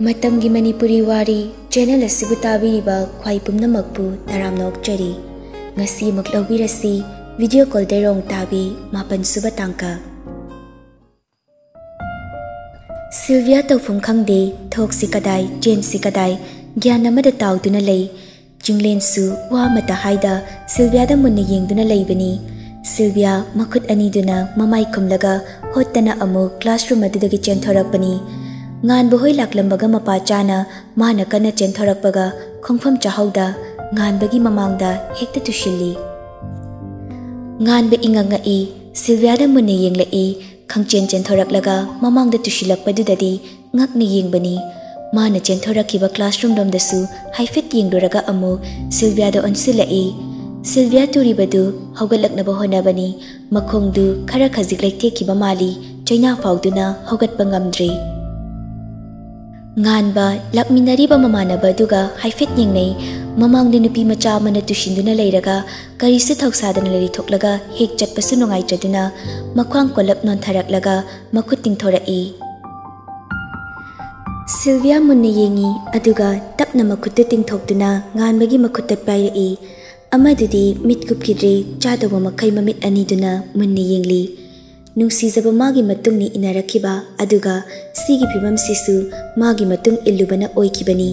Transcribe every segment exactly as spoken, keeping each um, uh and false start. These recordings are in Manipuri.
ꯃꯇꯝꯒꯤ ꯃꯅꯤꯄꯨꯔꯤ ꯋꯥꯔꯤ ꯆꯦꯅꯦꯜ ꯑꯁꯤꯕꯨ ꯇꯥꯕꯤꯔꯤꯕ ꯈ꯭ꯋꯥꯏ ꯄꯨꯝꯅꯃꯛꯄꯨ ꯇꯔꯥꯝꯅ ꯑꯣꯛꯆꯔꯤ꯫ ꯉꯁꯤ ꯑꯃꯨꯛ ꯂꯧꯕꯤꯔꯁꯤ ꯚꯤꯗꯤꯑꯣ ꯀꯣꯜ ꯗꯦꯔꯣꯡ ꯇꯥꯕꯤ ꯃꯥꯄꯟ ꯁꯨꯕ ꯇꯥꯡꯀꯛ꯫ ꯁꯤꯜꯚꯤꯌꯥ ꯇꯧꯐꯝ ꯈꯪꯗꯦ, ꯊꯣꯛꯁꯤ ꯀꯗꯥꯏ, ꯆꯦꯟꯁꯤ ꯀꯗꯥꯏ, ꯒ꯭ꯌꯥꯟ ꯑꯃꯗ ꯇꯥꯎꯗꯨꯅ ꯂꯩ꯫ ꯆꯤꯡꯂꯦꯟꯁꯨ ꯋꯥ ꯑꯃꯠꯇ ꯍꯥꯏꯗ ꯁꯤꯜꯚꯤꯌꯥꯗ ꯃꯨꯟꯅ ꯌꯦꯡꯗꯨꯅ ꯂꯩꯕꯅꯤ꯫ ꯁꯤꯜꯚꯤꯌꯥ ꯃꯈꯨꯠ ꯑꯅꯤꯗꯨꯅ ꯃꯃꯥꯏ ꯈꯨꯝꯂꯒ ꯍꯣꯠꯇꯅ ꯑꯃꯨꯛ ꯀ꯭ꯂꯥꯁꯔꯨꯝ ꯑꯗꯨꯗꯒꯤ ꯆꯦꯟꯊꯣꯔꯛꯄꯅꯤ꯫ ꯉꯥꯟꯕ ꯍꯣꯏ ꯂꯥꯛꯂꯝꯕꯒ ꯃꯄꯥ ꯆꯥꯅ ꯃꯥꯅ ꯀꯟꯅ ꯆꯦꯟꯊꯣꯔꯛꯄꯒ ꯈꯣꯡꯐꯝ ꯆꯥꯍꯧꯗ ꯉꯥꯟꯕꯒꯤ ꯃꯃꯥꯡꯗ ꯍꯦꯛꯇ ꯇꯨꯁꯤꯜꯂꯤ꯫ ꯉꯥꯟꯕ ꯏꯉꯛ ꯉꯛꯏ, ꯁꯤꯜꯚꯤꯌꯥꯗ ꯃꯨꯟꯅ ꯌꯦꯡꯂꯛꯏ꯫ ꯈꯪꯆꯦꯟ ꯆꯦꯟꯊꯣꯔꯛꯂꯒ ꯃꯃꯥꯡꯗ ꯇꯨꯁꯤꯜꯂꯛꯄꯗꯨꯗꯗꯤ ꯉꯛꯅ ꯌꯦꯡꯕꯅꯤ꯫ ꯃꯥꯅ ꯆꯦꯟꯊꯣꯔꯛꯈꯤꯕ ꯀ꯭ꯂꯥꯁꯔꯨꯝ ꯂꯣꯝꯗꯁꯨ ꯍꯥꯏꯐꯦꯠ ꯌꯦꯡꯂꯨꯔꯒ ꯑꯃꯨꯛ ꯁꯤꯜꯚꯤꯌꯥꯗ ꯑꯣꯟꯁꯤꯜꯂꯛꯏ꯫ ꯁꯤꯜꯚꯤꯌꯥ ꯇꯨꯔꯤꯕꯗꯨ ꯍꯧꯒꯠꯂꯛꯅꯕ ꯍꯣꯠꯅꯕꯅꯤ꯫ ꯃꯈꯣꯡꯗꯨ ꯈꯔ ꯈꯖꯤꯛ ꯂꯩꯊꯦꯛꯈꯤꯕ ꯃꯥꯜꯂꯤ, ꯆꯩꯅꯥ ꯐꯥꯎꯗꯨꯅ ꯍꯧꯒꯠꯄ ꯉꯝꯗ꯭ꯔꯤ꯫ ꯉꯥꯟꯕ ꯂꯥꯛꯃꯤꯟꯅꯔꯤꯕ ꯃꯃꯥꯟꯅꯕ ꯑꯗꯨꯒ ꯍꯥꯏꯐꯦꯠ ꯌꯦꯡꯅꯩ꯫ ꯃꯃꯥꯡꯗ ꯅꯨꯄꯤ ꯃꯆꯥ ꯑꯃꯅ ꯇꯨꯁꯤꯟꯗꯨꯅ ꯂꯩꯔꯒ ꯀꯔꯤꯁꯨ ꯊꯧꯁꯥꯗꯅ ꯂꯩꯊꯣꯛꯂꯒ ꯍꯦꯛ ꯆꯠꯄꯁꯨ ꯅꯨꯡꯉꯥꯏꯇ꯭ꯔꯗꯨꯅ ꯃꯈ꯭ꯋꯥꯡ ꯀꯣꯜꯂꯞ ꯅꯣꯟꯊꯔꯛꯂꯒ ꯃꯈꯨꯠ ꯇꯤꯡꯊꯣꯔꯛꯏ꯫ ꯁꯤꯜꯚꯤꯌꯥ ꯃꯨꯟꯅ ꯌꯦꯡꯉꯤ, ꯑꯗꯨꯒ ꯇꯞꯅ ꯃꯈꯨꯠꯇꯨ ꯇꯤꯡꯊꯣꯛꯇꯨꯅ ꯉꯥꯟꯕꯒꯤ ꯃꯈꯨꯠꯇ ꯄꯥꯏꯔꯛꯏ꯫ ꯑꯃꯗꯨꯗꯤ ꯃꯤꯠ ꯀꯨꯞꯈꯤꯗ꯭ꯔꯦ, ꯆꯥꯗꯧꯕ ꯃꯈꯩ ꯃꯃꯤꯠ ꯑꯅꯤꯗꯨꯅ ꯃꯨꯟꯅ ꯌꯦꯡꯂꯤ꯫ ꯅꯨꯡꯁꯤꯖꯕ ꯃꯥꯒꯤ ꯃꯇꯨꯡꯅꯤ ꯏꯟꯅꯔꯛꯈꯤꯕ, ꯑꯗꯨꯒ ꯁꯤꯒꯤ ꯐꯤꯕꯝꯁꯤꯁꯨ ꯃꯥꯒꯤ ꯃꯇꯨꯡ ꯏꯜꯂꯨꯕꯅ ꯑꯣꯏꯈꯤꯕꯅꯤ꯫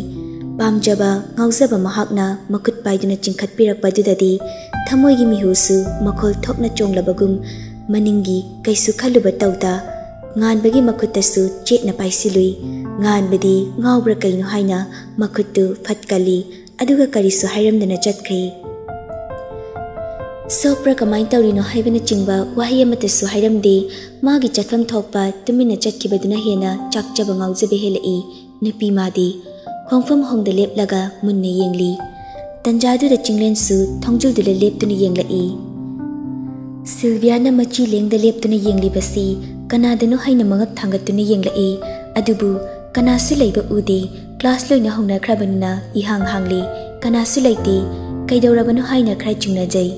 ꯄꯥꯝꯖꯕ, ꯉꯥꯎꯖꯕ ꯃꯍꯥꯛꯅ ꯃꯈꯨꯠ ꯄꯥꯏꯗꯨꯅ ꯆꯤꯡꯈꯠꯄꯤꯔꯛꯄꯗꯨꯗꯗꯤ ꯊꯃꯣꯏꯒꯤ ꯃꯤꯍꯨꯁꯨ ꯃꯈꯣꯜ ꯊꯣꯛꯅ ꯆꯣꯡꯂꯕꯒꯨꯝ ꯃꯅꯤꯡꯒꯤ ꯀꯩꯁꯨ ꯈꯜꯂꯨꯕ ꯇꯧꯗ ꯉꯥꯟꯕꯒꯤ ꯃꯈꯨꯠꯇꯁꯨ ꯆꯦꯠꯅ ꯄꯥꯏꯁꯤꯜꯂꯨꯏ꯫ ꯉꯥꯟꯕꯗꯤ ꯉꯥꯎꯕ꯭ꯔꯥ ꯀꯩꯅꯣ ꯍꯥꯏꯅ ꯃꯈꯨꯠꯇꯨ ꯐꯠ ꯀꯜꯂꯤ꯫ ꯑꯗꯨꯒ ꯀꯔꯤꯁꯨ ꯍꯥꯏꯔꯝꯗꯅ ꯆꯠꯈ꯭ꯔꯦ꯫ ꯁꯣꯛꯄ꯭ꯔꯥ ꯀꯃꯥꯏꯅ ꯇꯧꯔꯤꯅꯣ ꯍꯥꯏꯕꯅꯆꯤꯡꯕ ꯋꯥꯍꯩ ꯑꯃꯠꯇꯁꯨ ꯍꯥꯏꯔꯝꯗꯦ꯫ ꯃꯥꯒꯤ ꯆꯠꯐꯝ ꯊꯣꯛꯄ ꯇꯨꯃꯤꯟꯅ ꯆꯠꯈꯤꯕꯗꯨꯅ ꯍꯦꯟꯅ ꯆꯥꯛꯆꯕ ꯉꯥꯎꯖꯕ ꯍꯦꯜꯂꯛꯏ ꯅꯨꯄꯤ ꯃꯥꯗꯤ꯫ ꯈꯣꯡꯐꯝ ꯍꯣꯡꯗ ꯂꯦꯞꯂꯒ ꯃꯨꯟꯅ ꯌꯦꯡꯂꯤ꯫ ꯇꯟꯖꯥꯗꯨꯗ ꯆꯤꯡꯂꯦꯟꯁꯨ ꯊꯣꯡꯖꯤꯜꯗꯨꯗ ꯂꯦꯞꯇꯨꯅ ꯌꯦꯡꯂꯛꯏ꯫ ꯁꯤꯜꯚꯤꯌꯥꯅ ꯃꯆꯤ ꯂꯦꯡꯗ ꯂꯦꯞꯇꯨꯅ ꯌꯦꯡꯂꯤꯕꯁꯤ ꯀꯅꯥꯗꯅꯣ ꯍꯥꯏꯅ ꯃꯉꯛ ꯊꯥꯡꯒꯠꯇꯨꯅ ꯌꯦꯡꯂꯛꯏ꯫ ꯑꯗꯨꯕꯨ ꯀꯅꯥꯁꯨ ꯂꯩꯕ ꯎꯗꯦ꯫ ꯀ꯭ꯂꯥꯁ ꯂꯣꯏꯅ ꯍꯧꯅꯈ꯭ꯔꯕꯅꯤꯅ ꯏꯍꯥꯡ ꯍꯥꯡꯂꯤ꯫ ꯀꯅꯥꯁꯨ ꯂꯩꯇꯦ꯫ ꯀꯩꯗꯧꯔꯕꯅꯣ ꯍꯥꯏꯅ ꯈꯔ ꯆꯤꯡꯅꯖꯩ꯫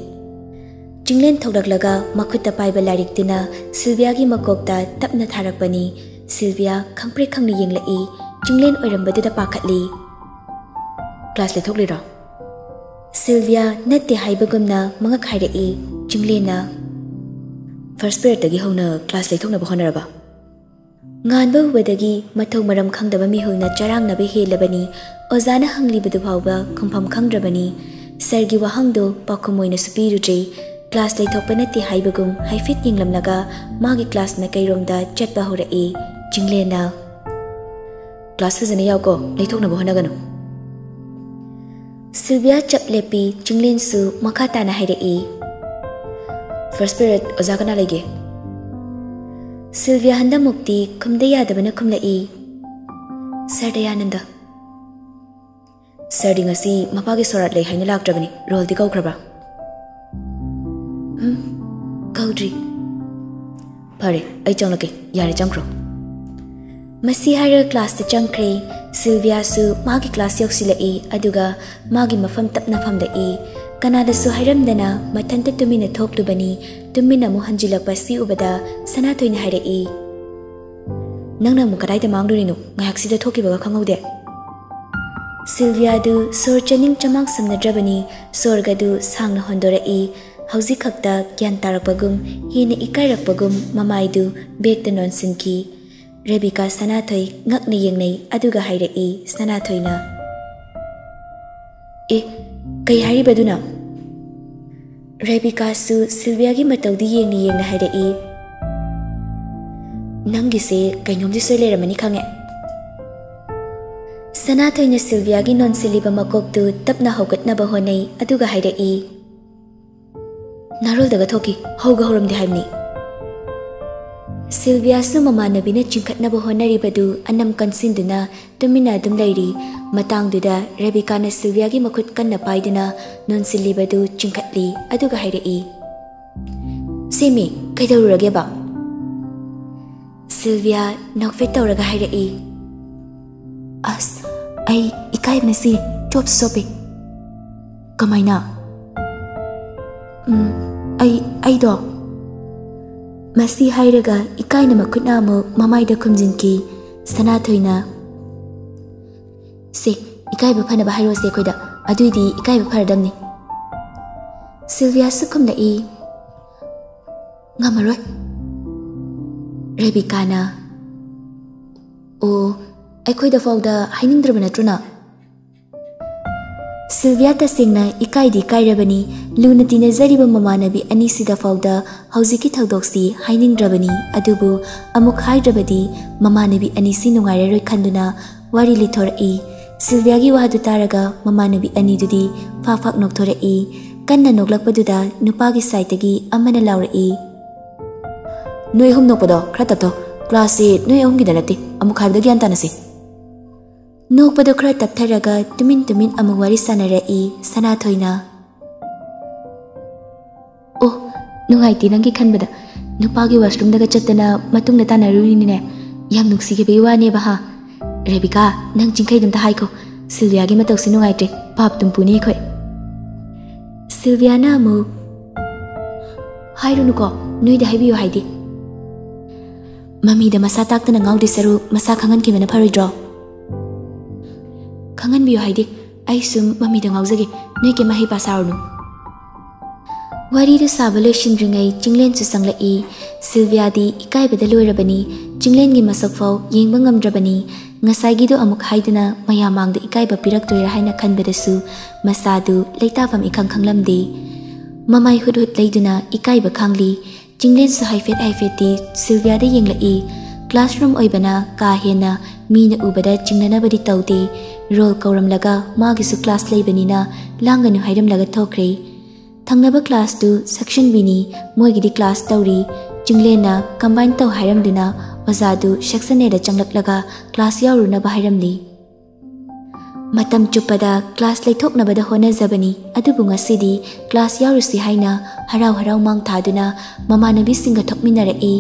ꯆꯤꯡꯂꯦꯟ ꯊꯣꯛꯂꯛꯂꯒ ꯃꯈꯨꯠꯇ ꯄꯥꯏꯕ ꯂꯥꯏꯔꯤꯛꯇꯨꯅ ꯁꯤꯜꯚꯤꯌꯥꯒꯤ ꯃꯀꯣꯛꯇ ꯇꯞꯅ ꯊꯥꯔꯛꯄꯅꯤ꯫ ꯁꯤꯜꯚꯤꯌꯥ ꯈꯪꯄ꯭ꯔꯦꯛ ꯈꯪꯅ ꯌꯦꯡꯂꯛꯏ꯫ ꯆꯤꯡꯂꯦꯟ ꯑꯣꯏꯔꯝꯕꯗꯨꯗ ꯄꯥꯈꯠꯂꯤ꯫ "ꯀ꯭ꯂꯥꯁ ꯂꯩꯊꯣꯛꯂꯤꯔꯣ?" ꯁꯤꯜꯚꯤꯌꯥ ꯅꯠꯇꯦ ꯍꯥꯏꯕꯒꯨꯝꯅ ꯃꯉꯛ ꯍꯥꯏꯔꯛꯏ ꯆꯤꯡꯂꯦꯟꯅ꯫ "ꯐꯥꯔꯁ ꯄꯤꯔꯤꯌꯠꯇꯒꯤ ꯍꯧꯅ ꯀ꯭ꯂꯥꯁ ꯂꯩꯊꯣꯛꯅꯕ ꯍꯣꯠꯅꯔꯕ?" ꯉꯥꯟꯕ ꯎꯕꯗꯒꯤ ꯃꯊꯧ ꯃꯔꯝ ꯈꯪꯗꯕ ꯃꯤꯍꯨꯜꯅ ꯆꯔꯥꯡꯅꯕ ꯍꯦꯜꯂꯕꯅꯤ꯫ ꯑꯣꯖꯥꯅ ꯍꯪꯂꯤꯕꯗꯨ ꯐꯥꯎꯕ ꯈꯨꯝꯐꯝ ꯈꯪꯗ꯭ꯔꯕꯅꯤ꯫ ꯁꯔꯒꯤ ꯋꯥꯍꯪꯗꯨ ꯄꯥꯎꯈꯨꯝ ꯑꯣꯏꯅꯁꯨ ꯄꯤꯔꯨꯗ꯭ꯔꯤ꯫ ꯀ꯭ꯂꯥꯁ ꯂꯩꯊꯣꯛꯄ ꯅꯠꯇꯦ ꯍꯥꯏꯕꯒꯨꯝ ꯍꯥꯏꯐꯦꯠ ꯌꯦꯡꯂꯝꯂꯒ ꯃꯥꯒꯤ ꯀ꯭ꯂꯥꯁ ꯃꯥꯏꯀꯩꯔꯣꯝꯗ ꯆꯠꯄ ꯍꯧꯔꯛꯏ ꯆꯤꯡꯂꯦꯟꯅ꯫ "ꯀ꯭ꯂꯥꯁ ꯐꯖꯅ ꯌꯥꯎꯀꯣ, ꯂꯩꯊꯣꯛꯅꯕ ꯍꯣꯠꯅꯒꯅꯨ꯫" ꯁꯤꯜꯚꯤꯌꯥ ꯆꯞ ꯂꯦꯞꯄꯤ꯫ ꯆꯤꯡꯂꯦꯟꯁꯨ ꯃꯈꯥ ꯇꯥꯅ ꯍꯥꯏꯔꯛꯏ, "ꯐꯥꯔꯁ ꯄꯤꯔꯤꯌꯠ ꯑꯣꯖꯥ ꯀꯅꯥ ꯂꯩꯒꯦ?" Sylvia ꯍꯟꯗꯃꯨꯛꯇꯤ ꯈꯨꯝꯗ ꯌꯥꯗꯕꯅ ꯈꯨꯝꯂꯛꯏ, "sir Dayananda." "ꯁꯔꯗꯤ ꯉꯁꯤ ꯃꯄꯥꯒꯤ ꯁꯣꯔꯥꯠ ꯂꯩ ꯍꯥꯏꯅ ꯂꯥꯛꯇ꯭ꯔꯕꯅꯤ꯫ ꯔꯣꯜꯗꯤ ꯀꯧꯈ꯭ꯔꯕ꯭ꯔꯥ?" "ꯎꯝ, ꯀꯧꯗ꯭ꯔꯤ꯫" "ꯐꯔꯦ, ꯑꯩ ꯆꯪꯂꯛꯀꯦ꯫ ꯌꯥꯔꯦ, ꯆꯪꯈ꯭ꯔꯣ꯫" ꯃꯁꯤ ꯍꯥꯏꯔꯒ ꯀ꯭ꯂꯥꯁꯇ ꯆꯪꯈ꯭ꯔꯦ꯫ ꯁꯤꯜꯚꯤꯌꯥꯁꯨ ꯃꯥꯒꯤ ꯀ꯭ꯂꯥꯁ ꯌꯧꯁꯤꯜꯂꯛꯏ, ꯑꯗꯨꯒ ꯃꯥꯒꯤ ꯃꯐꯝ ꯇꯞꯅ ꯐꯝꯂꯛꯏ꯫ ꯀꯅꯥꯗꯁꯨ ꯍꯥꯏꯔꯝꯗꯅ ꯃꯊꯟꯇ ꯇꯨꯃꯤꯟꯅ ꯊꯣꯛꯂꯨꯕꯅꯤ꯫ ꯇꯨꯃꯤꯟꯅ ꯑꯃꯨꯛ ꯍꯟꯖꯤꯜꯂꯛꯄ ꯑꯁꯤ ꯎꯕꯗ ꯁꯅꯥꯊꯣꯏꯅ ꯍꯥꯏꯔꯛꯏ, "ꯅꯪꯅ ꯑꯃꯨꯛ ꯀꯗꯥꯏꯗ ꯃꯥꯡꯂꯨꯔꯤꯅꯣ? ꯉꯥꯏꯍꯥꯛꯁꯤꯗ ꯊꯣꯛꯈꯤꯕꯒ ꯈꯪꯍꯧꯗꯦ꯫" ꯁꯤꯜꯚꯤꯌꯥꯗꯨ ꯁꯣꯔ ꯆꯥꯅꯤꯡ ꯆꯃꯥꯡ ꯁꯝꯅꯗ꯭ꯔꯕꯅꯤ꯫ ꯁꯣꯔꯒꯗꯨ ꯁꯥꯡꯅ ꯍꯣꯟꯗꯣꯔꯛꯏ꯫ ꯍꯧꯖꯤꯛ ꯈꯛꯇ ꯒ꯭ꯌꯥꯟ ꯇꯥꯔꯛꯄꯒꯨꯝ, ꯍꯦꯟꯅ ꯏꯀꯥꯏꯔꯛꯄꯒꯨꯝ ꯃꯃꯥꯏꯗꯨ ꯕꯦꯛꯇ ꯅꯣꯟꯁꯤꯟꯈꯤ꯫ ꯔꯦꯕꯤꯀꯥ ꯁꯅꯥꯊꯣꯏ ꯉꯛꯅ ꯌꯦꯡꯅꯩ, ꯑꯗꯨꯒ ꯍꯥꯏꯔꯛꯏ ꯁꯅꯥꯊꯣꯏꯅ, "ꯑꯦ, ꯀꯩ ꯍꯥꯏꯔꯤꯕꯗꯨꯅ?" ꯔꯦꯕꯤꯀꯥꯁꯨ ꯁꯤꯜꯚꯤꯌꯥꯒꯤ ꯃꯇꯧꯗꯨ ꯌꯦꯡꯅ ꯌꯦꯡꯅ ꯍꯥꯏꯔꯛꯏ, "ꯅꯪꯒꯤꯁꯦ ꯀꯩꯅꯣꯝꯗꯤ ꯁꯣꯏ ꯂꯩꯔꯝꯃꯅꯤ ꯈꯪꯉꯦ꯫" ꯁꯅꯥꯊꯣꯏꯅ ꯁꯤꯜꯚꯤꯌꯥꯒꯤ ꯅꯣꯟꯁꯤꯜꯂꯤꯕ ꯃꯀꯣꯛꯇꯨ ꯇꯞꯅ ꯍꯧꯒꯠꯅꯕ ꯍꯣꯠꯅꯩ, ꯑꯗꯨꯒ ꯍꯥꯏꯔꯛꯏ, "ꯅꯥꯔꯣꯜꯗꯒ ꯊꯣꯛꯈꯤ, ꯍꯧꯒ ꯍꯧꯔꯝꯗꯦ ꯍꯥꯏꯕꯅꯤ꯫" ꯁꯤꯜꯚꯤꯌꯥꯁꯨ ꯃꯃꯥꯟꯅꯕꯤꯅ ꯆꯤꯡꯈꯠꯅꯕ ꯍꯣꯠꯅꯔꯤꯕꯗꯨ ꯑꯅꯝ ꯀꯟꯁꯤꯟꯗꯨꯅ ꯇꯨꯃꯤꯟꯅ ꯑꯗꯨꯝ ꯂꯩꯔꯤ꯫ ꯃꯇꯥꯡꯗꯨꯗ ꯔꯦꯕꯤꯀꯥꯅ ꯁꯤꯜꯚꯤꯌꯥꯒꯤ ꯃꯈꯨꯠ ꯀꯟꯅ ꯄꯥꯏꯗꯨꯅ ꯅꯣꯟꯁꯤꯜꯂꯤꯕꯗꯨ ꯆꯤꯡꯈꯠꯂꯤ, ꯑꯗꯨꯒ ꯍꯥꯏꯔꯛꯏ, "ꯁꯦꯝꯃꯤ, ꯀꯩꯗꯧꯔꯨꯔꯒꯦꯕ?" ꯁꯤꯜꯚꯤꯌꯥ ꯅꯣꯛꯐꯦꯠ ꯇꯧꯔꯒ ꯍꯥꯏꯔꯛꯏ, "ꯑꯁ, ꯑꯩ ꯏꯀꯥꯏꯕꯅ ꯁꯤ ꯆꯣꯞ ꯆꯣꯞꯄꯤ꯫" "ꯀꯃꯥꯏꯅ?" "ꯎꯝ, ꯑꯩ, ꯑꯩꯗꯣ꯫" ꯃꯁꯤ ꯍꯥꯏꯔꯒ ꯏꯀꯥꯏꯅ ꯃꯈꯨꯠꯅ ꯑꯃꯨꯛ ꯃꯃꯥꯏꯗ ꯈꯨꯝꯖꯤꯟꯈꯤ꯫ ꯁꯅꯥꯊꯣꯏꯅ, "ꯁꯦ, ꯏꯀꯥꯏꯕ ꯐꯅꯕ ꯍꯥꯏꯔꯣꯁꯦ ꯑꯩꯈꯣꯏꯗ, ꯑꯗꯨꯏꯗꯤ ꯏꯀꯥꯏꯕ ꯐꯔꯗꯝꯅꯤ꯫" ꯁꯤꯜꯚꯤꯌꯥꯁꯨ ꯈꯨꯝꯂꯛꯏ, "ꯉꯝꯃꯔꯣꯏ꯫ ꯔꯦꯕꯤꯀꯥꯅ, ꯑꯣ, ꯑꯩꯈꯣꯏꯗ ꯐꯥꯎꯗ ꯍꯥꯏꯅꯤꯡꯗ꯭ꯔꯕ ꯅꯠꯇ꯭ꯔꯣ ꯅꯪ?" ꯁꯤꯜꯚꯤꯌꯥ ꯇꯁꯦꯡꯅ ꯏꯀꯥꯏꯗꯤ ꯏꯀꯥꯏꯔꯕꯅꯤ꯫ ꯂꯨꯅ ꯇꯤꯟꯅꯖꯔꯤꯕ ꯃꯃꯥꯟꯅꯕꯤ ꯑꯅꯤꯁꯤꯗ ꯐꯥꯎꯗ ꯍꯧꯖꯤꯛꯀꯤ ꯊꯧꯗꯣꯛꯁꯤ ꯍꯥꯏꯅꯤꯡꯗ꯭ꯔꯕꯅꯤ꯫ ꯑꯗꯨꯕꯨ ꯑꯃꯨꯛ ꯍꯥꯏꯗ꯭ꯔꯕꯗꯤ ꯃꯃꯥꯟꯅꯕꯤ ꯑꯅꯤꯁꯤ ꯅꯨꯡꯉꯥꯏꯔꯔꯣꯏ ꯈꯟꯗꯨꯅ ꯋꯥꯔꯤ ꯂꯤꯊꯣꯔꯛꯏ꯫ ꯁꯤꯜꯚꯤꯌꯥꯒꯤ ꯋꯥꯗꯨ ꯇꯥꯔꯒ ꯃꯃꯥꯟꯅꯕꯤ ꯑꯅꯤꯗꯨꯗꯤ ꯐꯥꯛ ꯐꯥꯛ ꯅꯣꯛꯊꯣꯔꯛꯏ꯫ ꯀꯟꯅ ꯅꯣꯛꯂꯛꯄꯗꯨꯗ ꯅꯨꯄꯥꯒꯤ ꯁꯥꯏꯠꯇꯒꯤ ꯑꯃꯅ ꯂꯥꯎꯔꯛꯏ, "ꯅꯣꯏ ꯑꯍꯨꯝ ꯅꯣꯛꯄꯗꯣ ꯈꯔ ꯇꯞꯊꯧ꯫ ꯀ꯭ꯂꯥꯁꯁꯤ ꯅꯣꯏ ꯑꯍꯨꯝꯒꯤꯗ ꯅꯠꯇꯦ, ꯑꯃꯨꯛ ꯍꯥꯏꯕꯗ ꯒ꯭ꯌꯥꯟ ꯇꯥꯅꯁꯤ꯫" ꯅꯣꯛꯄꯗꯨ ꯈꯔ ꯇꯞꯊꯔꯒ ꯇꯨꯃꯤꯟ ꯇꯨꯃꯤꯟ ꯑꯃꯨꯛ ꯋꯥꯔꯤ ꯁꯥꯟꯅꯔꯛꯏ ꯁꯅꯥꯊꯣꯏꯅ꯫ "ꯑꯣ, ꯅꯨꯡꯉꯥꯏꯇꯦ ꯅꯪꯒꯤ ꯈꯟꯕꯗ꯫ ꯅꯨꯄꯥꯒꯤ ꯋꯥꯁꯔꯨꯝꯗꯒ ꯆꯠꯇꯅ ꯃꯇꯨꯡꯗ ꯇꯥꯟꯅꯔꯨꯔꯤꯅꯤꯅꯦ꯫ ꯌꯥꯝ ꯅꯨꯡꯁꯤꯈꯤꯕꯒꯤ ꯋꯥꯅꯦꯕ ꯍꯥ꯫ ꯔꯦꯕꯤꯀꯥ, ꯅꯪ ꯆꯤꯡꯈꯩꯗ ꯑꯝꯇ ꯍꯥꯏꯈꯣ꯫ ꯁꯤꯜꯚꯤꯌꯥꯒꯤ ꯃꯇꯧꯁꯤ ꯅꯨꯡꯉꯥꯏꯇ꯭ꯔꯦ꯫ ꯄꯥꯞ ꯇꯨꯝ ꯄꯨꯅꯤ ꯑꯩꯈꯣꯏ꯫" ꯁꯤꯜꯚꯤꯌꯥꯅ ꯑꯃꯨꯛ, "ꯍꯥꯏꯔꯨꯅꯨꯀꯣ, ꯅꯣꯏꯗ ꯍꯥꯏꯕꯤꯌꯨ ꯍꯥꯏꯗꯤ꯫ ꯃꯃꯤꯗ ꯃꯁꯥ ꯇꯥꯛꯇꯅ ꯉꯥꯎꯗꯣꯏ ꯁꯔꯨꯛ ꯃꯁꯥ ꯈꯪꯍꯟꯈꯤꯕꯅ ꯐꯔꯣꯏꯗ꯭ꯔꯣ?" "ꯈꯪꯍꯟꯕꯤꯌꯨ ꯍꯥꯏꯗꯤ꯫ ꯑꯩ ꯁꯨꯝ ꯃꯃꯤꯗ ꯉꯥꯎꯖꯒꯦ꯫ ꯅꯣꯏ ꯀꯩꯝ ꯍꯩꯄꯥ ꯁꯥꯔꯨꯅꯨ꯫" ꯋꯥꯔꯤꯗꯨ ꯁꯥꯕ ꯂꯣꯏꯁꯤꯟꯗ꯭ꯔꯤꯉꯩ ꯆꯤꯡꯂꯦꯟꯁꯨ ꯆꯪꯂꯛꯏ꯫ ꯁꯤꯜꯚꯤꯌꯥꯗꯤ ꯏꯀꯥꯏꯕꯗ ꯂꯣꯏꯔꯕꯅꯤ꯫ ꯆꯤꯡꯂꯦꯟꯒꯤ ꯃꯁꯛ ꯐꯥꯎ ꯌꯦꯡꯕ ꯉꯝꯗ꯭ꯔꯕꯅꯤ꯫ ꯉꯁꯥꯏꯒꯤꯗꯣ ꯑꯃꯨꯛ ꯍꯥꯏꯗꯨꯅ ꯃꯌꯥꯝ ꯃꯥꯡꯗ ꯏꯀꯥꯏꯕ ꯄꯤꯔꯛꯇꯣꯏꯔꯥ ꯍꯥꯏꯅ ꯈꯟꯕꯗꯁꯨ ꯃꯁꯥꯗꯨ ꯂꯩꯇꯥꯐꯝ ꯏꯈꯪ ꯈꯪꯂꯝꯗꯦ꯫ ꯃꯃꯥꯏ ꯍꯨꯠ ꯍꯨꯠ ꯂꯩꯗꯨꯅ ꯏꯀꯥꯏꯕ ꯈꯥꯡꯂꯤ꯫ ꯆꯤꯡꯂꯦꯟꯁꯨ ꯍꯥꯏꯐꯦꯠ ꯍꯥꯏꯐꯦꯠꯇꯤ ꯁꯤꯜꯚꯤꯌꯥꯗ ꯌꯦꯡꯂꯛꯏ꯫ ꯀ꯭ꯂꯥꯁꯔꯨꯝ ꯑꯣꯏꯕꯅ ꯀꯥ ꯍꯦꯟꯅ ꯃꯤꯅ ꯎꯕꯗ ꯆꯤꯡꯅꯅꯕꯗꯤ ꯇꯧꯗꯦ꯫ ꯔꯣꯜ ꯀꯧꯔꯝꯂꯒ ꯃꯥꯒꯤꯁꯨ ꯀ꯭ꯂꯥꯁ ꯂꯩꯕꯅꯤꯅ ꯂꯥꯡꯒꯅꯨ ꯍꯥꯏꯔꯝꯂꯒ ꯊꯣꯛꯈ꯭ꯔꯦ꯫ ꯊꯪꯅꯕ ꯀ꯭ꯂꯥꯁꯇꯨ ꯁꯦꯛꯁꯟ ꯕꯤꯅꯤ, ꯃꯣꯏꯒꯤꯗꯤ ꯀ꯭ꯂꯥꯁ ꯇꯧꯔꯤ꯫ ꯆꯤꯡꯂꯦꯟꯅ ꯀꯝꯕꯥꯏꯟ ꯇꯧ ꯍꯥꯏꯔꯝꯗꯨꯅ ꯑꯣꯖꯥꯗꯨ ꯁꯦꯛꯁꯟ ꯑꯦꯗ ꯆꯪꯂꯛꯂꯒ ꯀ꯭ꯂꯥꯁ ꯌꯥꯎꯔꯨꯅꯕ ꯍꯥꯏꯔꯝꯂꯤ꯫ ꯃꯇꯝ ꯆꯨꯞꯄꯗ ꯀ꯭ꯂꯥꯁ ꯂꯩꯊꯣꯛꯅꯕꯗ ꯍꯣꯠꯅꯖꯕꯅꯤ, ꯑꯗꯨꯕꯨ ꯉꯁꯤꯗꯤ ꯀ꯭ꯂꯥꯁ ꯌꯥꯎꯔꯨꯁꯤ ꯍꯥꯏꯅ ꯍꯔꯥꯎ ꯍꯔꯥꯎ ꯃꯥꯡ ꯊꯥꯗꯨꯅ ꯃꯃꯥꯟꯅꯕꯤꯁꯤꯡꯒ ꯊꯣꯛꯃꯤꯟꯅꯔꯛꯏ꯫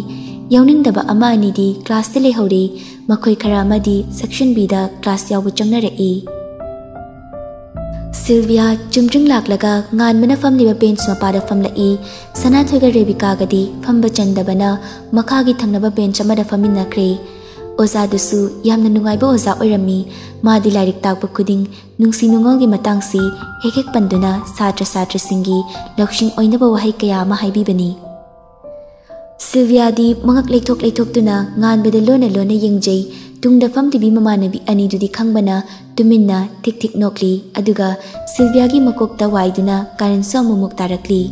ꯌꯥꯎꯅꯤꯡꯗꯕ ꯑꯃ ꯑꯅꯤꯗꯤ ꯀ꯭ꯂꯥꯁꯇ ꯂꯩꯍꯧꯔꯤ꯫ ꯃꯈꯣꯏ ꯈꯔ ꯑꯃꯗꯤ ꯁꯦꯛꯁꯟ ꯕꯤꯗ ꯀ꯭ꯂꯥꯁ ꯌꯥꯎꯕ ꯆꯪꯅꯔꯛꯏ꯫ ꯁꯤꯜꯚꯤꯌꯥ ꯆꯨꯝꯗ꯭ꯔꯤꯡ ꯂꯥꯛꯂꯒ ꯉꯥꯟꯕꯅ ꯐꯝꯂꯤꯕ ꯕꯦꯟꯆ ꯃꯄꯥꯗ ꯐꯝꯂꯛꯏ꯫ ꯁꯅꯥꯊꯣꯏꯒ ꯔꯦꯕꯤꯀꯥꯒꯗꯤ ꯐꯝꯕ ꯆꯟꯗꯕꯅ ꯃꯈꯥꯒꯤ ꯊꯪꯅꯕ ꯕꯦꯟꯆ ꯑꯃꯗ ꯐꯝꯃꯤꯟꯅꯈ꯭ꯔꯦ꯫ ꯑꯣꯖꯥꯗꯨꯁꯨ ꯌꯥꯝꯅ ꯅꯨꯡꯉꯥꯏꯕ ꯑꯣꯖꯥ ꯑꯣꯏꯔꯝꯃꯤ꯫ ꯃꯥꯗꯤ ꯂꯥꯏꯔꯤꯛ ꯇꯥꯛꯄ ꯈꯨꯗꯤꯡ ꯅꯨꯡꯁꯤ ꯅꯨꯡꯉꯣꯜꯒꯤ ꯃꯇꯥꯡꯁꯤ ꯍꯦꯛ ꯍꯦꯛ ꯄꯟꯗꯨꯅ ꯁꯥꯇ꯭ꯔ ꯁꯥꯇ꯭ꯔꯁꯤꯡꯒꯤ ꯂꯧꯁꯤꯡ ꯑꯣꯏꯅꯕ ꯋꯥꯍꯩ ꯀꯌꯥ ꯑꯃ ꯍꯥꯏꯕꯤꯕꯅꯤ꯫ ꯁꯤꯜꯚꯤꯌꯥꯗꯤ ꯃꯉꯛ ꯂꯩꯊꯣꯛ ꯂꯩꯊꯣꯛꯇꯨꯅ ꯉꯥꯟꯕꯗ ꯂꯣꯟꯅ ꯂꯣꯟꯅ ꯌꯦꯡꯖꯩ꯫ ꯇꯨꯡꯗ ꯐꯝꯂꯤꯕꯤ ꯃꯃꯥꯟꯅꯕꯤ ꯑꯅꯤꯗꯨꯗꯤ ꯈꯪꯕꯅ ꯇꯨꯃꯤꯟꯅ ꯊꯤꯛ ꯊꯤꯛ ꯅꯣꯛꯂꯤ꯫ ꯑꯗꯨꯒ ꯁꯤꯜꯚꯤꯌꯥꯒꯤ ꯃꯀꯣꯛꯇ ꯋꯥꯏꯗꯨꯅ ꯀꯥꯔꯟꯁꯨ ꯑꯃꯨꯛꯃꯨꯛ ꯇꯥꯔꯛꯂꯤ꯫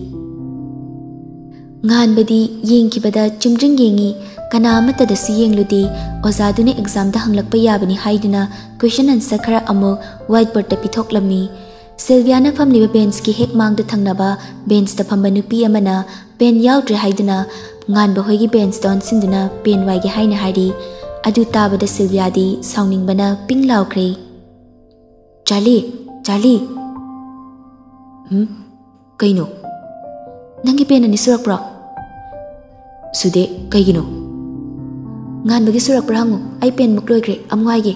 ꯉꯥꯟꯕꯗꯤ ꯌꯦꯡꯈꯤꯕꯗ ꯆꯨꯝꯗ꯭ꯔꯤꯡ ꯌꯦꯡꯉꯤ꯫ ꯀꯅꯥ ꯑꯃꯠꯇꯗꯁꯨ ꯌꯦꯡꯂꯨꯗꯦ꯫ ꯑꯣꯖꯥꯗꯨꯅ ꯑꯦꯛꯖꯥꯝꯗ ꯍꯪꯂꯛꯄ ꯌꯥꯕꯅꯤ ꯍꯥꯏꯗꯨꯅ ꯀꯣꯏꯁꯟ ꯑꯟꯁꯔ ꯈꯔ ꯑꯃꯨꯛ ꯋꯥꯏꯠ ꯕꯣꯔꯗꯇ ꯄꯤꯊꯣꯛꯂꯝꯃꯤ꯫ ꯁꯤꯜꯚꯤꯌꯥꯅ ꯐꯝꯂꯤꯕ ꯕꯦꯟꯁꯀꯤ ꯍꯦꯛ ꯃꯥꯡꯗ ꯊꯪꯅꯕ ꯕꯦꯟꯁꯇ ꯐꯝꯕ ꯅꯨꯄꯤ ꯑꯃꯅ ꯄꯦꯟ ꯌꯥꯎꯗ꯭ꯔꯦ ꯍꯥꯏꯗꯨꯅ ꯉꯥꯟꯕ ꯍꯣꯏꯒꯤ ꯕꯦꯟꯁꯇ ꯑꯣꯟꯁꯤꯟꯗꯨꯅ ꯄꯦꯟ ꯋꯥꯏꯒꯦ ꯍꯥꯏꯅ ꯍꯥꯏꯔꯤ꯫ ꯑꯗꯨ ꯇꯥꯕꯗ ꯁꯤꯜꯚꯤꯌꯥꯗꯤ ꯁꯥꯎꯅꯤꯡꯕꯅ ꯄꯤꯡ ꯂꯥꯎꯈ꯭ꯔꯦ꯫ "Charlie, Charlie!" "ꯎꯝ? ꯀꯩꯅꯣ?" "ꯅꯪꯒꯤ ꯄꯦꯟ ꯑꯅꯤ ꯁꯨꯔꯛꯄ꯭ꯔꯣ?" "ꯁꯨꯗꯦ꯫ ꯀꯩꯒꯤꯅꯣ?" "ꯉꯥꯟꯕꯒꯤ ꯁꯨꯔꯛꯄ꯭ꯔꯥ ꯍꯪꯉꯨ꯫ ꯑꯩ ꯄꯦꯟ ꯃꯨꯛ ꯂꯣꯏꯈ꯭ꯔꯦ꯫ ꯑꯃꯨꯛ ꯉꯥꯏꯒꯦ꯫"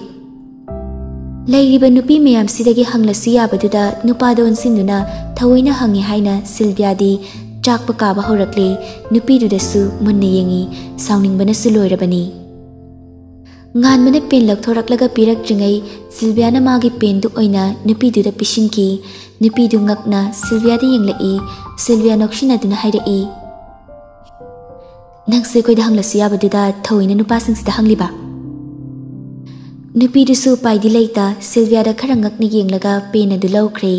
ꯂꯩꯔꯤꯕ ꯅꯨꯄꯤ ꯃꯌꯥꯝꯁꯤꯗꯒꯤ ꯍꯪꯂꯁꯨ ꯌꯥꯕꯗꯨꯗ ꯅꯨꯄꯥꯗ ꯑꯣꯟꯁꯤꯟꯗꯨꯅ ꯊꯑꯣꯏꯅ ꯍꯪꯉꯤ ꯍꯥꯏꯅ ꯁꯤꯜꯚꯤꯌꯥꯗꯤ ꯆꯥꯛꯄ ꯀꯥꯕ ꯍꯧꯔꯛꯂꯦ꯫ ꯅꯨꯄꯤꯗꯨꯗꯁꯨ ꯃꯨꯟꯅ ꯌꯦꯡꯉꯤ꯫ ꯁꯥꯎꯅꯤꯡꯕꯅꯁꯨ ꯂꯣꯏꯔꯕꯅꯤ꯫ ꯉꯥꯟꯕꯅ ꯄꯦꯟ ꯂꯧꯊꯣꯔꯛꯂꯒ ꯄꯤꯔꯛꯇ꯭ꯔꯤꯉꯩ ꯁꯤꯜꯚꯤꯌꯥꯅ ꯃꯥꯒꯤ ꯄꯦꯟꯗꯨ ꯑꯣꯏꯅ ꯅꯨꯄꯤꯗꯨꯗ ꯄꯤꯁꯤꯟꯈꯤ꯫ ꯅꯨꯄꯤꯗꯨ ꯉꯛꯅ ꯁꯤꯜꯚꯤꯌꯥꯗ ꯌꯦꯡꯂꯛꯏ꯫ ꯁꯤꯜꯚꯤꯌꯥ ꯅꯣꯛꯁꯤꯟꯅꯗꯨꯅ ꯍꯥꯏꯔꯛꯏ, "ꯅꯪꯁꯦ ꯑꯩꯈꯣꯏꯗ ꯍꯪꯂꯁꯨ ꯌꯥꯕꯗꯨꯗ ꯊꯑꯣꯏꯅ ꯅꯨꯄꯥꯁꯤꯡꯁꯤꯗ ꯍꯪꯂꯤꯕ?" ꯅꯨꯄꯤꯗꯨꯁꯨ ꯎꯄꯥꯏꯗꯤ ꯂꯩꯇ ꯁꯤꯜꯚꯤꯌꯥꯗ ꯈꯔ ꯉꯛꯅ ꯌꯦꯡꯂꯒ ꯄꯦꯟ ꯑꯗꯨ ꯂꯧꯈ꯭ꯔꯦ꯫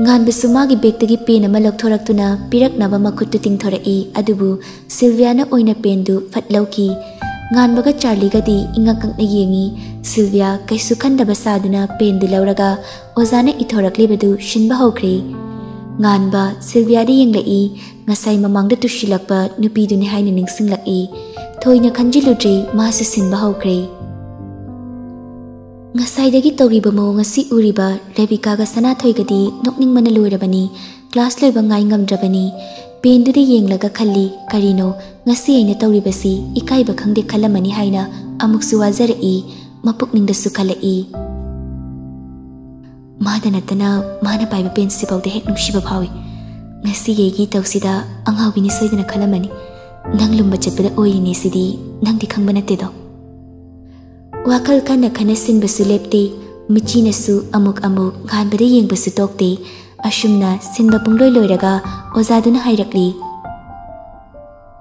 ꯉꯥꯟꯕꯁꯨ ꯃꯥꯒꯤ ꯕꯦꯒꯇꯒꯤ ꯄꯦꯟ ꯑꯃ ꯂꯧꯊꯣꯔꯛꯇꯨꯅ ꯄꯤꯔꯛꯅꯕ ꯃꯈꯨꯠꯇꯨ ꯇꯤꯡꯊꯣꯔꯛꯏ, ꯑꯗꯨꯕꯨ ꯁꯤꯜꯚꯤꯌꯥꯅ ꯑꯣꯏꯅ ꯄꯦꯟꯗꯨ ꯐꯠ ꯂꯧꯈꯤ꯫ ꯉꯥꯟꯕꯒ ꯆꯥꯔꯂꯤꯒꯗꯤ ꯏꯉꯛ ꯉꯛꯅ ꯌꯦꯡꯉꯤ꯫ ꯁꯤꯜꯚꯤꯌꯥ ꯀꯩꯁꯨ ꯈꯟꯗꯕ ꯁꯥꯗꯨꯅ ꯄꯦꯟꯗꯨ ꯂꯧꯔꯒ ꯑꯣꯖꯥꯅ ꯏꯊꯣꯔꯛꯂꯤꯕꯗꯨ ꯁꯤꯟꯕ ꯍꯧꯈ꯭ꯔꯦ꯫ ꯉꯥꯟꯕ ꯁꯤꯜꯚꯤꯌꯥꯗ ꯌꯦꯡꯂꯛꯏ꯫ ꯉꯁꯥꯏ ꯃꯃꯥꯡꯗ ꯇꯨꯁꯤꯜꯂꯛꯄ ꯅꯨꯄꯤꯗꯨꯅꯤ ꯍꯥꯏꯅ ꯅꯤꯡꯁꯤꯡꯂꯛꯏ꯫ ꯊꯣꯏꯅ ꯈꯟꯖꯤꯜꯂꯨꯗ꯭ꯔꯦ, ꯃꯥꯁꯨ ꯁꯤꯟꯕ ꯍꯧꯈ꯭ꯔꯦ꯫ ꯉꯁꯥꯏꯗꯒꯤ ꯇꯧꯔꯤꯕ ꯃꯑꯣꯡ ꯑꯁꯤ ꯎꯔꯤꯕ ꯔꯦꯕꯤꯀꯥꯒ ꯁꯅꯥꯊꯣꯏꯒꯗꯤ ꯅꯣꯛꯅꯤꯡꯕꯅ ꯂꯣꯏꯔꯕꯅꯤ꯫ ꯀ꯭ꯂꯥꯁ ꯂꯣꯏꯕ ꯉꯥꯏ ꯉꯝꯗ꯭ꯔꯕꯅꯤ꯫ ꯄꯦꯟꯗꯨꯗ ꯌꯦꯡꯂꯒ ꯈꯜꯂꯤ, "ꯀꯔꯤꯅꯣ ꯉꯁꯤ ꯑꯩꯅ ꯇꯧꯔꯤꯕꯁꯤ? ꯏꯀꯥꯏꯕ ꯈꯪꯗꯦ ꯈꯜꯂꯝꯃꯅꯤ" ꯍꯥꯏꯅ ꯑꯃꯨꯛꯁꯨ ꯋꯥꯖꯔꯛꯏ꯫ ꯃꯄꯨꯛꯅꯤꯡꯗꯁꯨ ꯈꯜꯂꯛꯏ, "ꯃꯥꯗ ꯅꯠꯇꯅ ꯃꯥꯅ ꯄꯥꯏꯕ ꯄꯦꯟꯁꯤꯐꯥꯎꯗ ꯍꯦꯛ ꯅꯨꯡꯁꯤꯕ ꯐꯥꯎꯏ꯫ ꯉꯁꯤꯒꯤ ꯑꯩꯒꯤ ꯏꯇꯧꯁꯤꯗ ꯑꯉꯥꯎꯕꯤꯅꯤ ꯁꯣꯏꯗꯅ ꯈꯜꯂꯝꯃꯅꯤ꯫ ꯅꯪ ꯂꯨꯝꯕ ꯆꯠꯄꯗ ꯑꯣꯏꯔꯤꯅꯦ ꯁꯤꯗꯤ, ꯅꯪꯗꯤ ꯈꯪꯕ ꯅꯠꯇꯦꯗꯣ꯫ ꯋꯥꯈꯜ ꯀꯟꯅ ꯈꯟꯅ ꯁꯤꯟꯕꯁꯨ ꯂꯦꯞꯇꯦ, ꯃꯤꯠꯆꯤꯅꯁꯨ ꯑꯃꯨꯛ ꯑꯃꯨꯛ ꯉꯥꯟꯕꯗ ꯌꯦꯡꯕꯁꯨ ꯇꯣꯛꯇꯦ꯫ ꯑꯁꯨꯝꯅ ꯁꯤꯟꯕ ꯄꯨꯡꯂꯣꯏ ꯂꯣꯏꯔꯒ ꯑꯣꯖꯥꯗꯨꯅ ꯍꯥꯏꯔꯛꯂꯤ,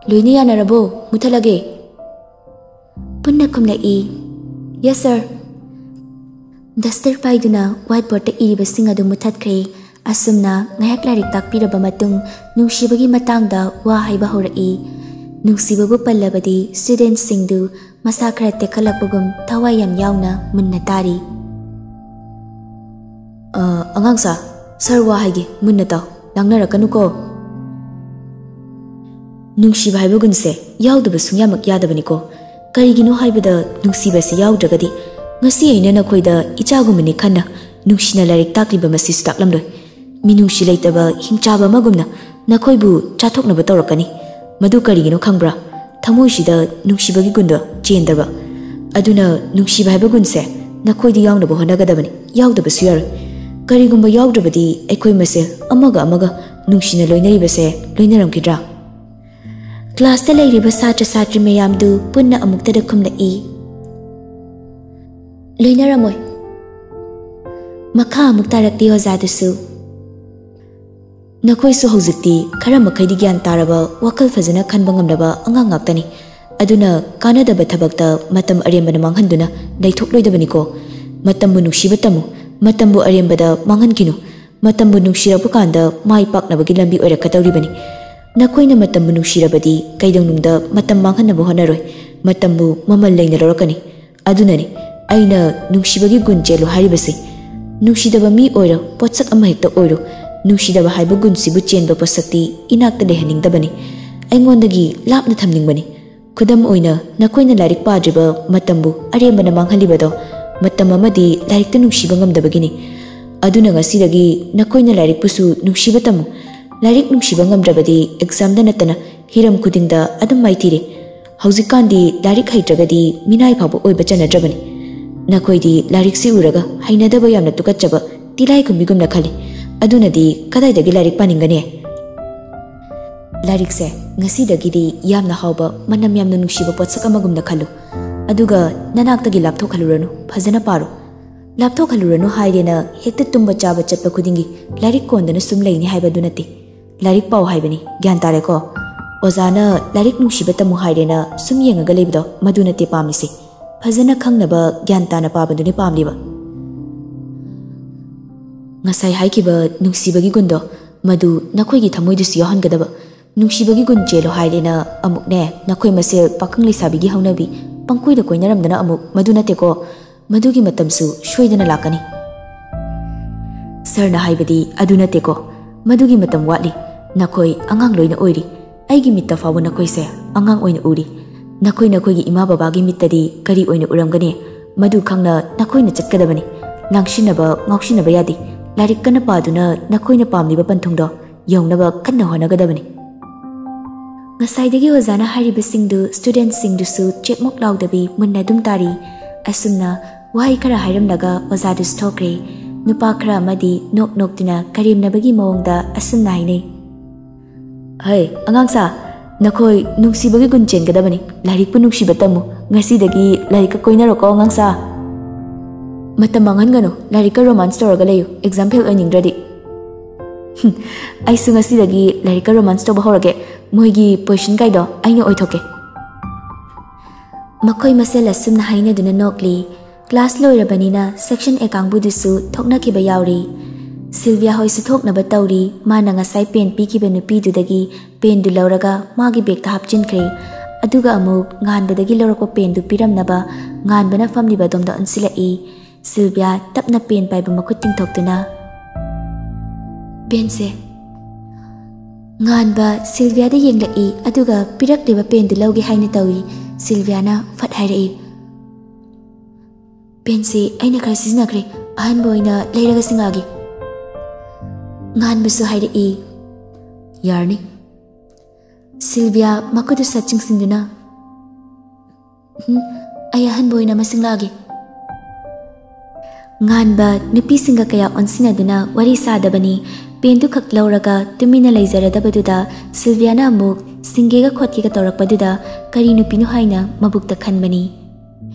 "ꯂꯣꯏꯅ ꯌꯥꯅꯔꯕꯣ? ꯃꯨꯊꯠꯂꯒꯦ?" ꯄꯨꯟꯅ ꯈꯨꯝꯂꯛꯏ, "Yes sir." ꯗꯁꯇꯔ ꯄꯥꯏꯗꯨꯅ ꯋꯥꯏꯠ ꯕꯣꯔꯗꯇ ꯏꯔꯤꯕꯁꯤꯡ ꯑꯗꯨ ꯃꯨꯊꯠꯈ꯭ꯔꯦ꯫ ꯑꯁꯨꯝꯅ ꯉꯥꯏꯍꯥꯛ ꯂꯥꯏꯔꯤꯛ ꯇꯥꯛꯄꯤꯔꯕ ꯃꯇꯨꯡ, ꯅꯨꯡꯁꯤꯕꯒꯤ ꯃꯇꯥꯡꯗ ꯋꯥ ꯍꯥꯏꯕ ꯍꯧꯔꯛꯏ꯫ ꯅꯨꯡꯁꯤꯕꯕꯨ ꯄꯜꯂꯕꯗꯤ ꯁ꯭ꯇꯨꯗꯦꯟꯠꯁꯤꯡꯗꯨ ꯃꯁꯥ ꯈꯔ ꯇꯦꯛꯈꯠꯂꯛꯄꯒꯨꯝ ꯊꯋꯥꯏ ꯌꯥꯝ ꯌꯥꯎꯅ ꯃꯨꯟꯅ ꯇꯥꯔꯤ꯫ "ꯑ, ꯑꯉꯥꯡꯁꯥ, ꯁꯥꯔ ꯋꯥ ꯍꯥꯏꯒꯦ, ꯃꯨꯟꯅ ꯇꯥꯎ, ꯂꯥꯡꯅꯔꯛꯀꯅꯨꯀꯣ꯫ ꯅꯨꯡꯁꯤꯕ ꯍꯥꯏꯕ ꯒꯨꯟꯁꯦ ꯌꯥꯎꯗꯕ ꯁꯨꯡꯌꯥꯃꯛ ꯌꯥꯗꯕꯅꯤꯀꯣ꯫ ꯀꯔꯤꯒꯤꯅꯣ ꯍꯥꯏꯕꯗ ꯅꯨꯡꯁꯤꯕꯁꯦ ꯌꯥꯎꯗ꯭ꯔꯒꯗꯤ ꯉꯁꯤ ꯑꯩꯅ ꯅꯈꯣꯏꯗ ꯏꯆꯥꯒꯨꯝꯕꯅꯤ ꯈꯟꯅ ꯅꯨꯡꯁꯤꯅ ꯂꯥꯏꯔꯤꯛ ꯇꯥꯛꯂꯤꯕ ꯃꯁꯤꯁꯨ ꯇꯥꯛꯂꯝꯂꯣꯏ꯫ ꯃꯤꯅꯨꯡꯁꯤ ꯂꯩꯇꯕ ꯍꯤꯡꯆꯥꯕ ꯑꯃꯒꯨꯝꯅ ꯅꯈꯣꯏꯕꯨ ꯆꯥꯊꯣꯛꯅꯕ ꯇꯧꯔꯛꯀꯅꯤ꯫ ꯃꯗꯨ ꯀꯔꯤꯒꯤꯅꯣ ꯈꯪꯕ꯭ꯔꯥ? ꯊꯃꯣꯏꯁꯤꯗ ꯅꯨꯡꯁꯤꯕꯒꯤ ꯒꯨꯟꯗꯣ ꯆꯦꯟꯗꯕ꯫ ꯑꯗꯨꯅ ꯅꯨꯡꯁꯤꯕ ꯍꯥꯏꯕ ꯒꯨꯟꯁꯦ ꯅꯈꯣꯏꯗ ꯌꯥꯎꯅꯕ ꯍꯣꯠꯅꯒꯗꯕꯅꯤ, ꯌꯥꯎꯗꯕꯁꯨ ꯌꯥꯔꯣꯏ꯫ ꯀꯔꯤꯒꯨꯝꯕ ꯌꯥꯎꯗ꯭ꯔꯕꯗꯤ ꯑꯩꯈꯣꯏ ꯃꯁꯦꯜ ꯑꯃꯒ ꯑꯃꯒ ꯅꯨꯡꯁꯤꯅ ꯂꯣꯏꯅꯔꯤꯕꯁꯦ ꯂꯣꯏꯅꯔꯝꯈꯤꯗ꯭ꯔꯥ?" ꯀ꯭ꯂꯥꯁꯇ ꯂꯩꯔꯤꯕ ꯁꯥꯇ꯭ꯔ ꯁꯥꯇ꯭ꯔꯤ ꯃꯌꯥꯝꯗꯨ ꯄꯨꯟꯅ ꯑꯃꯨꯛꯇꯗ ꯈꯨꯝꯂꯛꯏ, "ꯂꯣꯏꯅꯔꯝꯃꯣꯏ꯫" ꯃꯈꯥ ꯑꯃꯨꯛ ꯇꯥꯔꯛꯂꯤ ꯑꯣꯖꯥꯗꯨꯁꯨ, "ꯅꯈꯣꯏꯁꯨ ꯍꯧꯖꯤꯛꯇꯤ ꯈꯔ ꯃꯈꯩꯗꯤ ꯒ꯭ꯌꯥꯟ ꯇꯥꯔꯕ, ꯋꯥꯈꯜ ꯐꯖꯅ ꯈꯟꯕ ꯉꯝꯂꯕ ꯑꯉꯥꯡ ꯉꯥꯛꯇꯅꯤ꯫ ꯑꯗꯨꯅ ꯀꯥꯟꯅꯗꯕ ꯊꯕꯛꯇ ꯃꯇꯝ ꯑꯔꯦꯝꯕꯅ ꯃꯥꯡꯍꯟꯗꯨꯅ ꯂꯩꯊꯣꯛꯂꯣꯏꯗꯕꯅꯤꯀꯣ꯫ ꯃꯇꯝꯕꯨ ꯅꯨꯡꯁꯤꯕ ꯇꯝꯃꯨ, ꯃꯇꯝꯕꯨ ꯑꯔꯦꯝꯕꯗ ꯃꯥꯡꯍꯟꯈꯤꯅꯨ꯫ ꯃꯇꯝꯕꯨ ꯅꯨꯡꯁꯤꯔꯛꯄ ꯀꯥꯟꯗ ꯃꯥꯏ ꯄꯥꯛꯅꯕꯒꯤ ꯂꯝꯕꯤ ꯑꯣꯏꯔꯛꯀꯗꯧꯔꯤꯕꯅꯤ꯫ ꯅꯈꯣꯏꯅ ꯃꯇꯝꯕꯨ ꯅꯨꯡꯁꯤꯔꯕꯗꯤ ꯀꯩꯗꯧꯅꯨꯡꯗ ꯃꯇꯝ ꯃꯥꯡꯍꯟꯅꯕ ꯍꯣꯠꯅꯔꯣꯏ꯫ ꯃꯇꯝꯕꯨ ꯃꯃꯜ ꯂꯩꯅ ꯂꯧꯔꯛꯀꯅꯤ꯫ ꯑꯗꯨꯅꯅꯤ ꯑꯩꯅ ꯅꯨꯡꯁꯤꯕꯒꯤ ꯒꯨꯟ ꯆꯦꯜꯂꯨ ꯍꯥꯏꯔꯤꯕꯁꯤ꯫ ꯅꯨꯡꯁꯤꯗꯕ ꯃꯤ ꯑꯣꯏꯔꯣ, ꯄꯣꯠꯁꯛ ꯑꯃ ꯍꯦꯛꯇ ꯑꯣꯏꯔꯣ, ꯅꯨꯡꯁꯤꯗꯕ ꯍꯥꯏꯕ ꯒꯨꯟꯁꯤꯕꯨ ꯆꯦꯟꯕ ꯄꯣꯠꯁꯛꯇꯤ ꯏꯅꯥꯛꯇ ꯂꯩꯍꯟꯅꯤꯡꯗꯕꯅꯤ, ꯑꯩꯉꯣꯟꯗꯒꯤ ꯂꯥꯞꯅ ꯊꯝꯅꯤꯡꯕꯅꯤ꯫ ꯈꯨꯗꯝ ꯑꯣꯏꯅ, ꯅꯈꯣꯏꯅ ꯂꯥꯏꯔꯤꯛ ꯄꯥꯗ꯭ꯔꯤꯕ ꯃꯇꯝꯕꯨ ꯑꯔꯦꯝꯕꯅ ꯃꯥꯡꯍꯜꯂꯤꯕꯗꯣ ꯃꯇꯝ ꯑꯃꯗꯤ ꯂꯥꯏꯔꯤꯛꯇ ꯅꯨꯡꯁꯤꯕ ꯉꯝꯗꯕꯒꯤꯅꯤ꯫ ꯑꯗꯨꯅ ꯉꯁꯤꯗꯒꯤ ꯅꯈꯣꯏꯅ ꯂꯥꯏꯔꯤꯛꯄꯨꯁꯨ ꯅꯨꯡꯁꯤꯕ ꯇꯝꯃꯨ꯫ ꯂꯥꯏꯔꯤꯛ ꯅꯨꯡꯁꯤꯕ ꯉꯝꯗ꯭ꯔꯕꯗꯤ ꯑꯦꯛꯖꯥꯝꯗ ꯅꯠꯇꯅ ꯍꯤꯔꯝ ꯈꯨꯗꯤꯡꯗ ꯑꯗꯨꯝ ꯃꯥꯏꯊꯤꯔꯦ꯫ ꯍꯧꯖꯤꯛꯀꯥꯟꯗꯤ ꯂꯥꯏꯔꯤꯛ ꯍꯩꯇ꯭ꯔꯒꯗꯤ ꯃꯤꯅꯥꯏ ꯐꯥꯎꯕ ꯑꯣꯏꯕ ꯆꯠꯅꯗ꯭ꯔꯕꯅꯤ꯫ ꯅꯈꯣꯏꯗꯤ ꯂꯥꯏꯔꯤꯛꯁꯤ ꯎꯔꯒ ꯍꯩꯅꯗꯕ ꯌꯥꯝꯅ ꯇꯨꯀꯠꯆꯕ ꯇꯤꯂꯥꯏꯈꯨꯝꯕꯤꯒꯨꯝꯅ ꯈꯜꯂꯤ꯫ ꯑꯗꯨꯅꯗꯤ ꯀꯗꯥꯏꯗꯒꯤ ꯂꯥꯏꯔꯤꯛ ꯄꯥꯅꯤꯡꯒꯅꯤ? ꯂꯥꯏꯔꯤꯛꯁꯦ ꯉꯁꯤꯗꯒꯤꯗꯤ ꯌꯥꯝꯅ ꯍꯥꯎꯕ, ꯃꯅꯝ ꯌꯥꯝꯅ ꯅꯨꯡꯁꯤꯕ ꯄꯣꯠꯁꯛ ꯑꯃꯒꯨꯝꯅ ꯈꯜꯂꯨ꯫ ꯑꯗꯨꯒ ꯅꯅꯥꯛꯇꯒꯤ ꯂꯥꯞꯊꯣꯛꯍꯜꯂꯨꯔꯅꯨ, ꯐꯖꯅ ꯄꯥꯔꯣ꯫ ꯂꯥꯞꯊꯣꯛꯍꯜꯂꯨꯔꯅꯨ ꯍꯥꯏꯔꯦꯅ ꯍꯦꯛꯇ ꯇꯨꯝꯕ ꯆꯥꯕ ꯆꯠꯄ ꯈꯨꯗꯤꯡꯒꯤ ꯂꯥꯏꯔꯤꯛ ꯀꯣꯟꯗꯅ ꯁꯨꯝ ꯂꯩꯅꯤ ꯍꯥꯏꯕꯗꯨ ꯅꯠꯇꯦ꯫ ꯂꯥꯏꯔꯤꯛ ꯄꯥꯎ ꯍꯥꯏꯕꯅꯤ, ꯒ꯭ꯌꯥꯟ ꯇꯥꯔꯦꯀꯣ? ꯑꯣꯖꯥꯅ ꯂꯥꯏꯔꯤꯛ ꯅꯨꯡꯁꯤꯕ ꯇꯝꯃꯨ ꯍꯥꯏꯔꯦꯅ ꯁꯨꯝ ꯌꯦꯡꯉꯒ ꯂꯩꯕꯗꯣ, ꯃꯗꯨ ꯅꯠꯇꯦ ꯄꯥꯝꯃꯤꯁꯦ꯫ ꯐꯖꯅ ꯈꯪꯅꯕ, ꯒ꯭ꯌꯥꯟ ꯇꯥꯅ ꯄꯥꯕꯗꯨꯅꯤ ꯄꯥꯝꯂꯤꯕ꯫ ꯉꯁꯥꯏ ꯍꯥꯏꯈꯤꯕ ꯅꯨꯡꯁꯤꯕꯒꯤ ꯒꯨꯟꯗꯣ, ꯃꯗꯨ ꯅꯈꯣꯏꯒꯤ ꯊꯃꯣꯏꯗꯁꯨ ꯌꯥꯎꯍꯟꯒꯗꯕ꯫ ꯅꯨꯡꯁꯤꯕꯒꯤ ꯒꯨꯟ ꯆꯦꯜꯂꯣ ꯍꯥꯏꯔꯦꯅ ꯑꯃꯨꯛꯅꯦ, ꯅꯈꯣꯏ ꯃꯁꯦꯜ ꯄꯥꯈꯪ ꯂꯩꯁꯥꯕꯤꯒꯤ ꯍꯧꯅꯕꯤ ꯄꯪꯀꯣꯏꯗ ꯀꯣꯏꯅꯔꯝꯗꯅ ꯑꯃꯨꯛ, ꯃꯗꯨ ꯅꯠꯇꯦꯀꯣ? ꯃꯗꯨꯒꯤ ꯃꯇꯝꯁꯨ ꯁꯣꯏꯗꯅ ꯂꯥꯛꯀꯅꯤ꯫ ꯁꯥꯔꯅ ꯍꯥꯏꯕꯗꯤ ꯑꯗꯨ ꯅꯠꯇꯦꯀꯣ꯫ ꯃꯗꯨꯒꯤ ꯃꯇꯝ ꯋꯥꯠꯂꯤ꯫ ꯅꯈꯣꯏ ꯑꯉꯥꯡ ꯂꯣꯏꯅ ꯑꯣꯏꯔꯤ꯫ ꯑꯩꯒꯤ ꯃꯤꯠꯇ ꯐꯥꯎꯕ ꯅꯈꯣꯏꯁꯦ ꯑꯉꯥꯡ ꯑꯣꯏꯅ ꯎꯔꯤ꯫ ꯅꯈꯣꯏ ꯅꯈꯣꯏꯒꯤ ꯏꯃꯥ ꯕꯕꯥꯒꯤ ꯃꯤꯠꯇꯗꯤ ꯀꯔꯤ ꯑꯣꯏꯅ ꯎꯔꯝꯒꯅꯤ? ꯃꯗꯨ ꯈꯪꯅ ꯅꯈꯣꯏꯅ ꯆꯠꯀꯗꯕꯅꯤ꯫ ꯂꯥꯡꯁꯤꯟꯅꯕ, ꯉꯥꯎꯁꯤꯟꯅꯕ ꯌꯥꯗꯦ꯫ ꯂꯥꯏꯔꯤꯛ ꯀꯟꯅ ꯄꯥꯗꯨꯅ ꯅꯈꯣꯏꯅ ꯄꯥꯝꯂꯤꯕ ꯄꯟꯊꯨꯡꯗꯣ ꯌꯧꯅꯕ ꯀꯟꯅ ꯍꯣꯠꯅꯒꯗꯕꯅꯤ꯫ ꯉꯁꯥꯏꯗꯒꯤ ꯑꯣꯖꯥꯅ ꯍꯥꯏꯔꯤꯕꯁꯤꯡꯗꯨ ꯁ꯭ꯇꯨꯗꯦꯟꯠꯁꯤꯡꯗꯨꯁꯨ ꯆꯦꯛꯃꯨꯛ ꯂꯥꯎꯗꯕꯤ ꯃꯨꯟꯅ ꯑꯗꯨꯝ ꯇꯥꯔꯤ꯫ ꯑꯁꯨꯝꯅ ꯋꯥꯍꯩ ꯈꯔ ꯍꯥꯏꯔꯝꯂꯒ ꯑꯣꯖꯥꯗꯨꯁꯨ ꯊꯣꯛꯈ꯭ꯔꯦ꯫ ꯅꯨꯄꯥ ꯈꯔ ꯑꯃꯗꯤ ꯅꯣꯛ ꯅꯣꯛꯇꯨꯅ ꯀꯔꯦꯝꯅꯕꯒꯤ ꯃꯑꯣꯡꯗ ꯑꯁꯨꯝꯅ ꯍꯥꯏꯅꯩ, "ꯍꯩ, ꯑꯉꯥꯡꯁꯥ, ꯅꯈꯣꯏ ꯅꯨꯡꯁꯤꯕꯒꯤ ꯒꯨꯟ ꯆꯦꯟꯒꯗꯕꯅꯤ꯫ ꯂꯥꯏꯔꯤꯛꯄꯨ ꯅꯨꯡꯁꯤꯕ ꯇꯝꯃꯨ꯫ ꯉꯁꯤꯗꯒꯤ ꯂꯥꯏꯔꯤꯛꯀ ꯀꯣꯏꯅꯔꯣꯀꯣ, ꯑꯉꯥꯡꯁꯥ꯫ ꯃꯇꯝ ꯃꯥꯡꯍꯟꯒꯅꯨ, ꯂꯥꯏꯔꯤꯛꯀ ꯔꯣꯃꯥꯟꯁ ꯇꯧꯔꯒ ꯂꯩꯌꯨ, ꯑꯦꯛꯖꯥꯝ ꯐꯦꯜ ꯑꯣꯏꯅꯤꯡꯗ꯭ꯔꯗꯤ꯫" "ꯍꯨꯝ, ꯑꯩꯁꯨ ꯉꯁꯤꯗꯒꯤ ꯂꯥꯏꯔꯤꯛꯀ ꯔꯣꯃꯥꯟꯁ ꯇꯧꯕ ꯍꯧꯔꯒꯦ꯫ ꯃꯣꯏꯒꯤ ꯄꯣꯖꯤꯁꯟ ꯀꯥꯏꯗꯣ ꯑꯩꯅ ꯑꯣꯏꯊꯣꯛꯀꯦ꯫" ꯃꯈꯣꯏ ꯃꯁꯦꯜ ꯑꯁꯨꯝꯅ ꯍꯥꯏꯅꯗꯨꯅ ꯅꯣꯛꯂꯤ꯫ ꯀ꯭ꯂꯥꯁ ꯂꯣꯏꯔꯕꯅꯤꯅ ꯁꯦꯛꯁꯟ ꯑꯦ ꯀꯥꯡꯕꯨꯗꯨꯁꯨ ꯊꯣꯛꯅꯈꯤꯕ ꯌꯥꯎꯔꯤ꯫ ꯁꯤꯜꯚꯤꯌꯥ ꯍꯣꯏꯁꯨ ꯊꯣꯛꯅꯕ ꯇꯧꯔꯤ꯫ ꯃꯥꯅ ꯉꯁꯥꯏ ꯄꯦꯟ ꯄꯤꯈꯤꯕ ꯅꯨꯄꯤꯗꯨꯗꯒꯤ ꯄꯦꯟꯗꯨ ꯂꯧꯔꯒ ꯃꯥꯒꯤ ꯕꯦꯒꯇ ꯍꯥꯞꯆꯤꯟꯈ꯭ꯔꯦ꯫ ꯑꯗꯨꯒ ꯑꯃꯨꯛ ꯉꯥꯟꯕꯗꯒꯤ ꯂꯧꯔꯛꯄ ꯄꯦꯟꯗꯨ ꯄꯤꯔꯝꯅꯕ ꯉꯥꯟꯕꯅ ꯐꯝꯂꯤꯕ ꯑꯗꯣꯝꯗ ꯑꯣꯟꯁꯤꯜꯂꯛꯏ꯫ ꯁꯤꯜꯚꯤꯌꯥ ꯇꯞꯅ ꯄꯦꯟ ꯄꯥꯏꯕ ꯃꯈꯨꯠ ꯇꯤꯡꯊꯣꯛꯇꯨꯅ, "ꯄꯦꯟꯁꯦ꯫" ꯉꯥꯟꯕ ꯁꯤꯜꯚꯤꯌꯥꯗ ꯌꯦꯡꯂꯛꯏ, ꯑꯗꯨꯒ ꯄꯤꯔꯛꯂꯤꯕ ꯄꯦꯟꯗꯨ ꯂꯧꯒꯦ ꯍꯥꯏꯅ ꯇꯧꯏ꯫ ꯁꯤꯜꯚꯤꯌꯥꯅ ꯐꯠ ꯍꯥꯏꯔꯛꯏ, "ꯄꯦꯟꯁꯤ ꯑꯩꯅ ꯈꯔ ꯁꯤꯖꯤꯟꯅꯈ꯭ꯔꯦ, ꯑꯍꯟꯕ ꯑꯣꯏꯅ ꯂꯩꯔꯒ ꯁꯤꯡꯉꯛꯑꯒꯦ꯫" ꯉꯥꯟꯕꯁꯨ ꯍꯥꯏꯔꯛꯏ, "ꯌꯥꯔꯅꯤ꯫" ꯁꯤꯜꯚꯤꯌꯥ ꯃꯈꯨꯠꯇꯨ ꯁꯠ ꯆꯤꯡꯁꯤꯟꯗꯨꯅ, "ꯎꯝ, ꯑꯩ ꯑꯍꯟꯕ ꯑꯣꯏꯅ ꯑꯃ ꯁꯤꯡꯂꯛꯑꯒꯦ꯫" ꯉꯥꯟꯕ ꯅꯨꯄꯤꯁꯤꯡꯒ ꯀꯌꯥ ꯑꯣꯟꯁꯤꯟꯅꯗꯨꯅ ꯋꯥꯔꯤ ꯁꯥꯗꯕꯅꯤ꯫ ꯄꯦꯟꯗꯨ ꯈꯛ ꯂꯧꯔꯒ ꯇꯨꯃꯤꯟꯅ ꯂꯩꯖꯔꯗꯕꯗꯨꯗ ꯁꯤꯜꯚꯤꯌꯥꯅ ꯑꯃꯨꯛ ꯁꯤꯡꯒꯦꯒ ꯈꯣꯠꯀꯦꯒ ꯇꯧꯔꯛꯄꯗꯨꯗ ꯀꯔꯤ ꯅꯨꯄꯤꯅꯣ ꯍꯥꯏꯅ ꯃꯕꯨꯛꯇ ꯈꯟꯕꯅꯤ꯫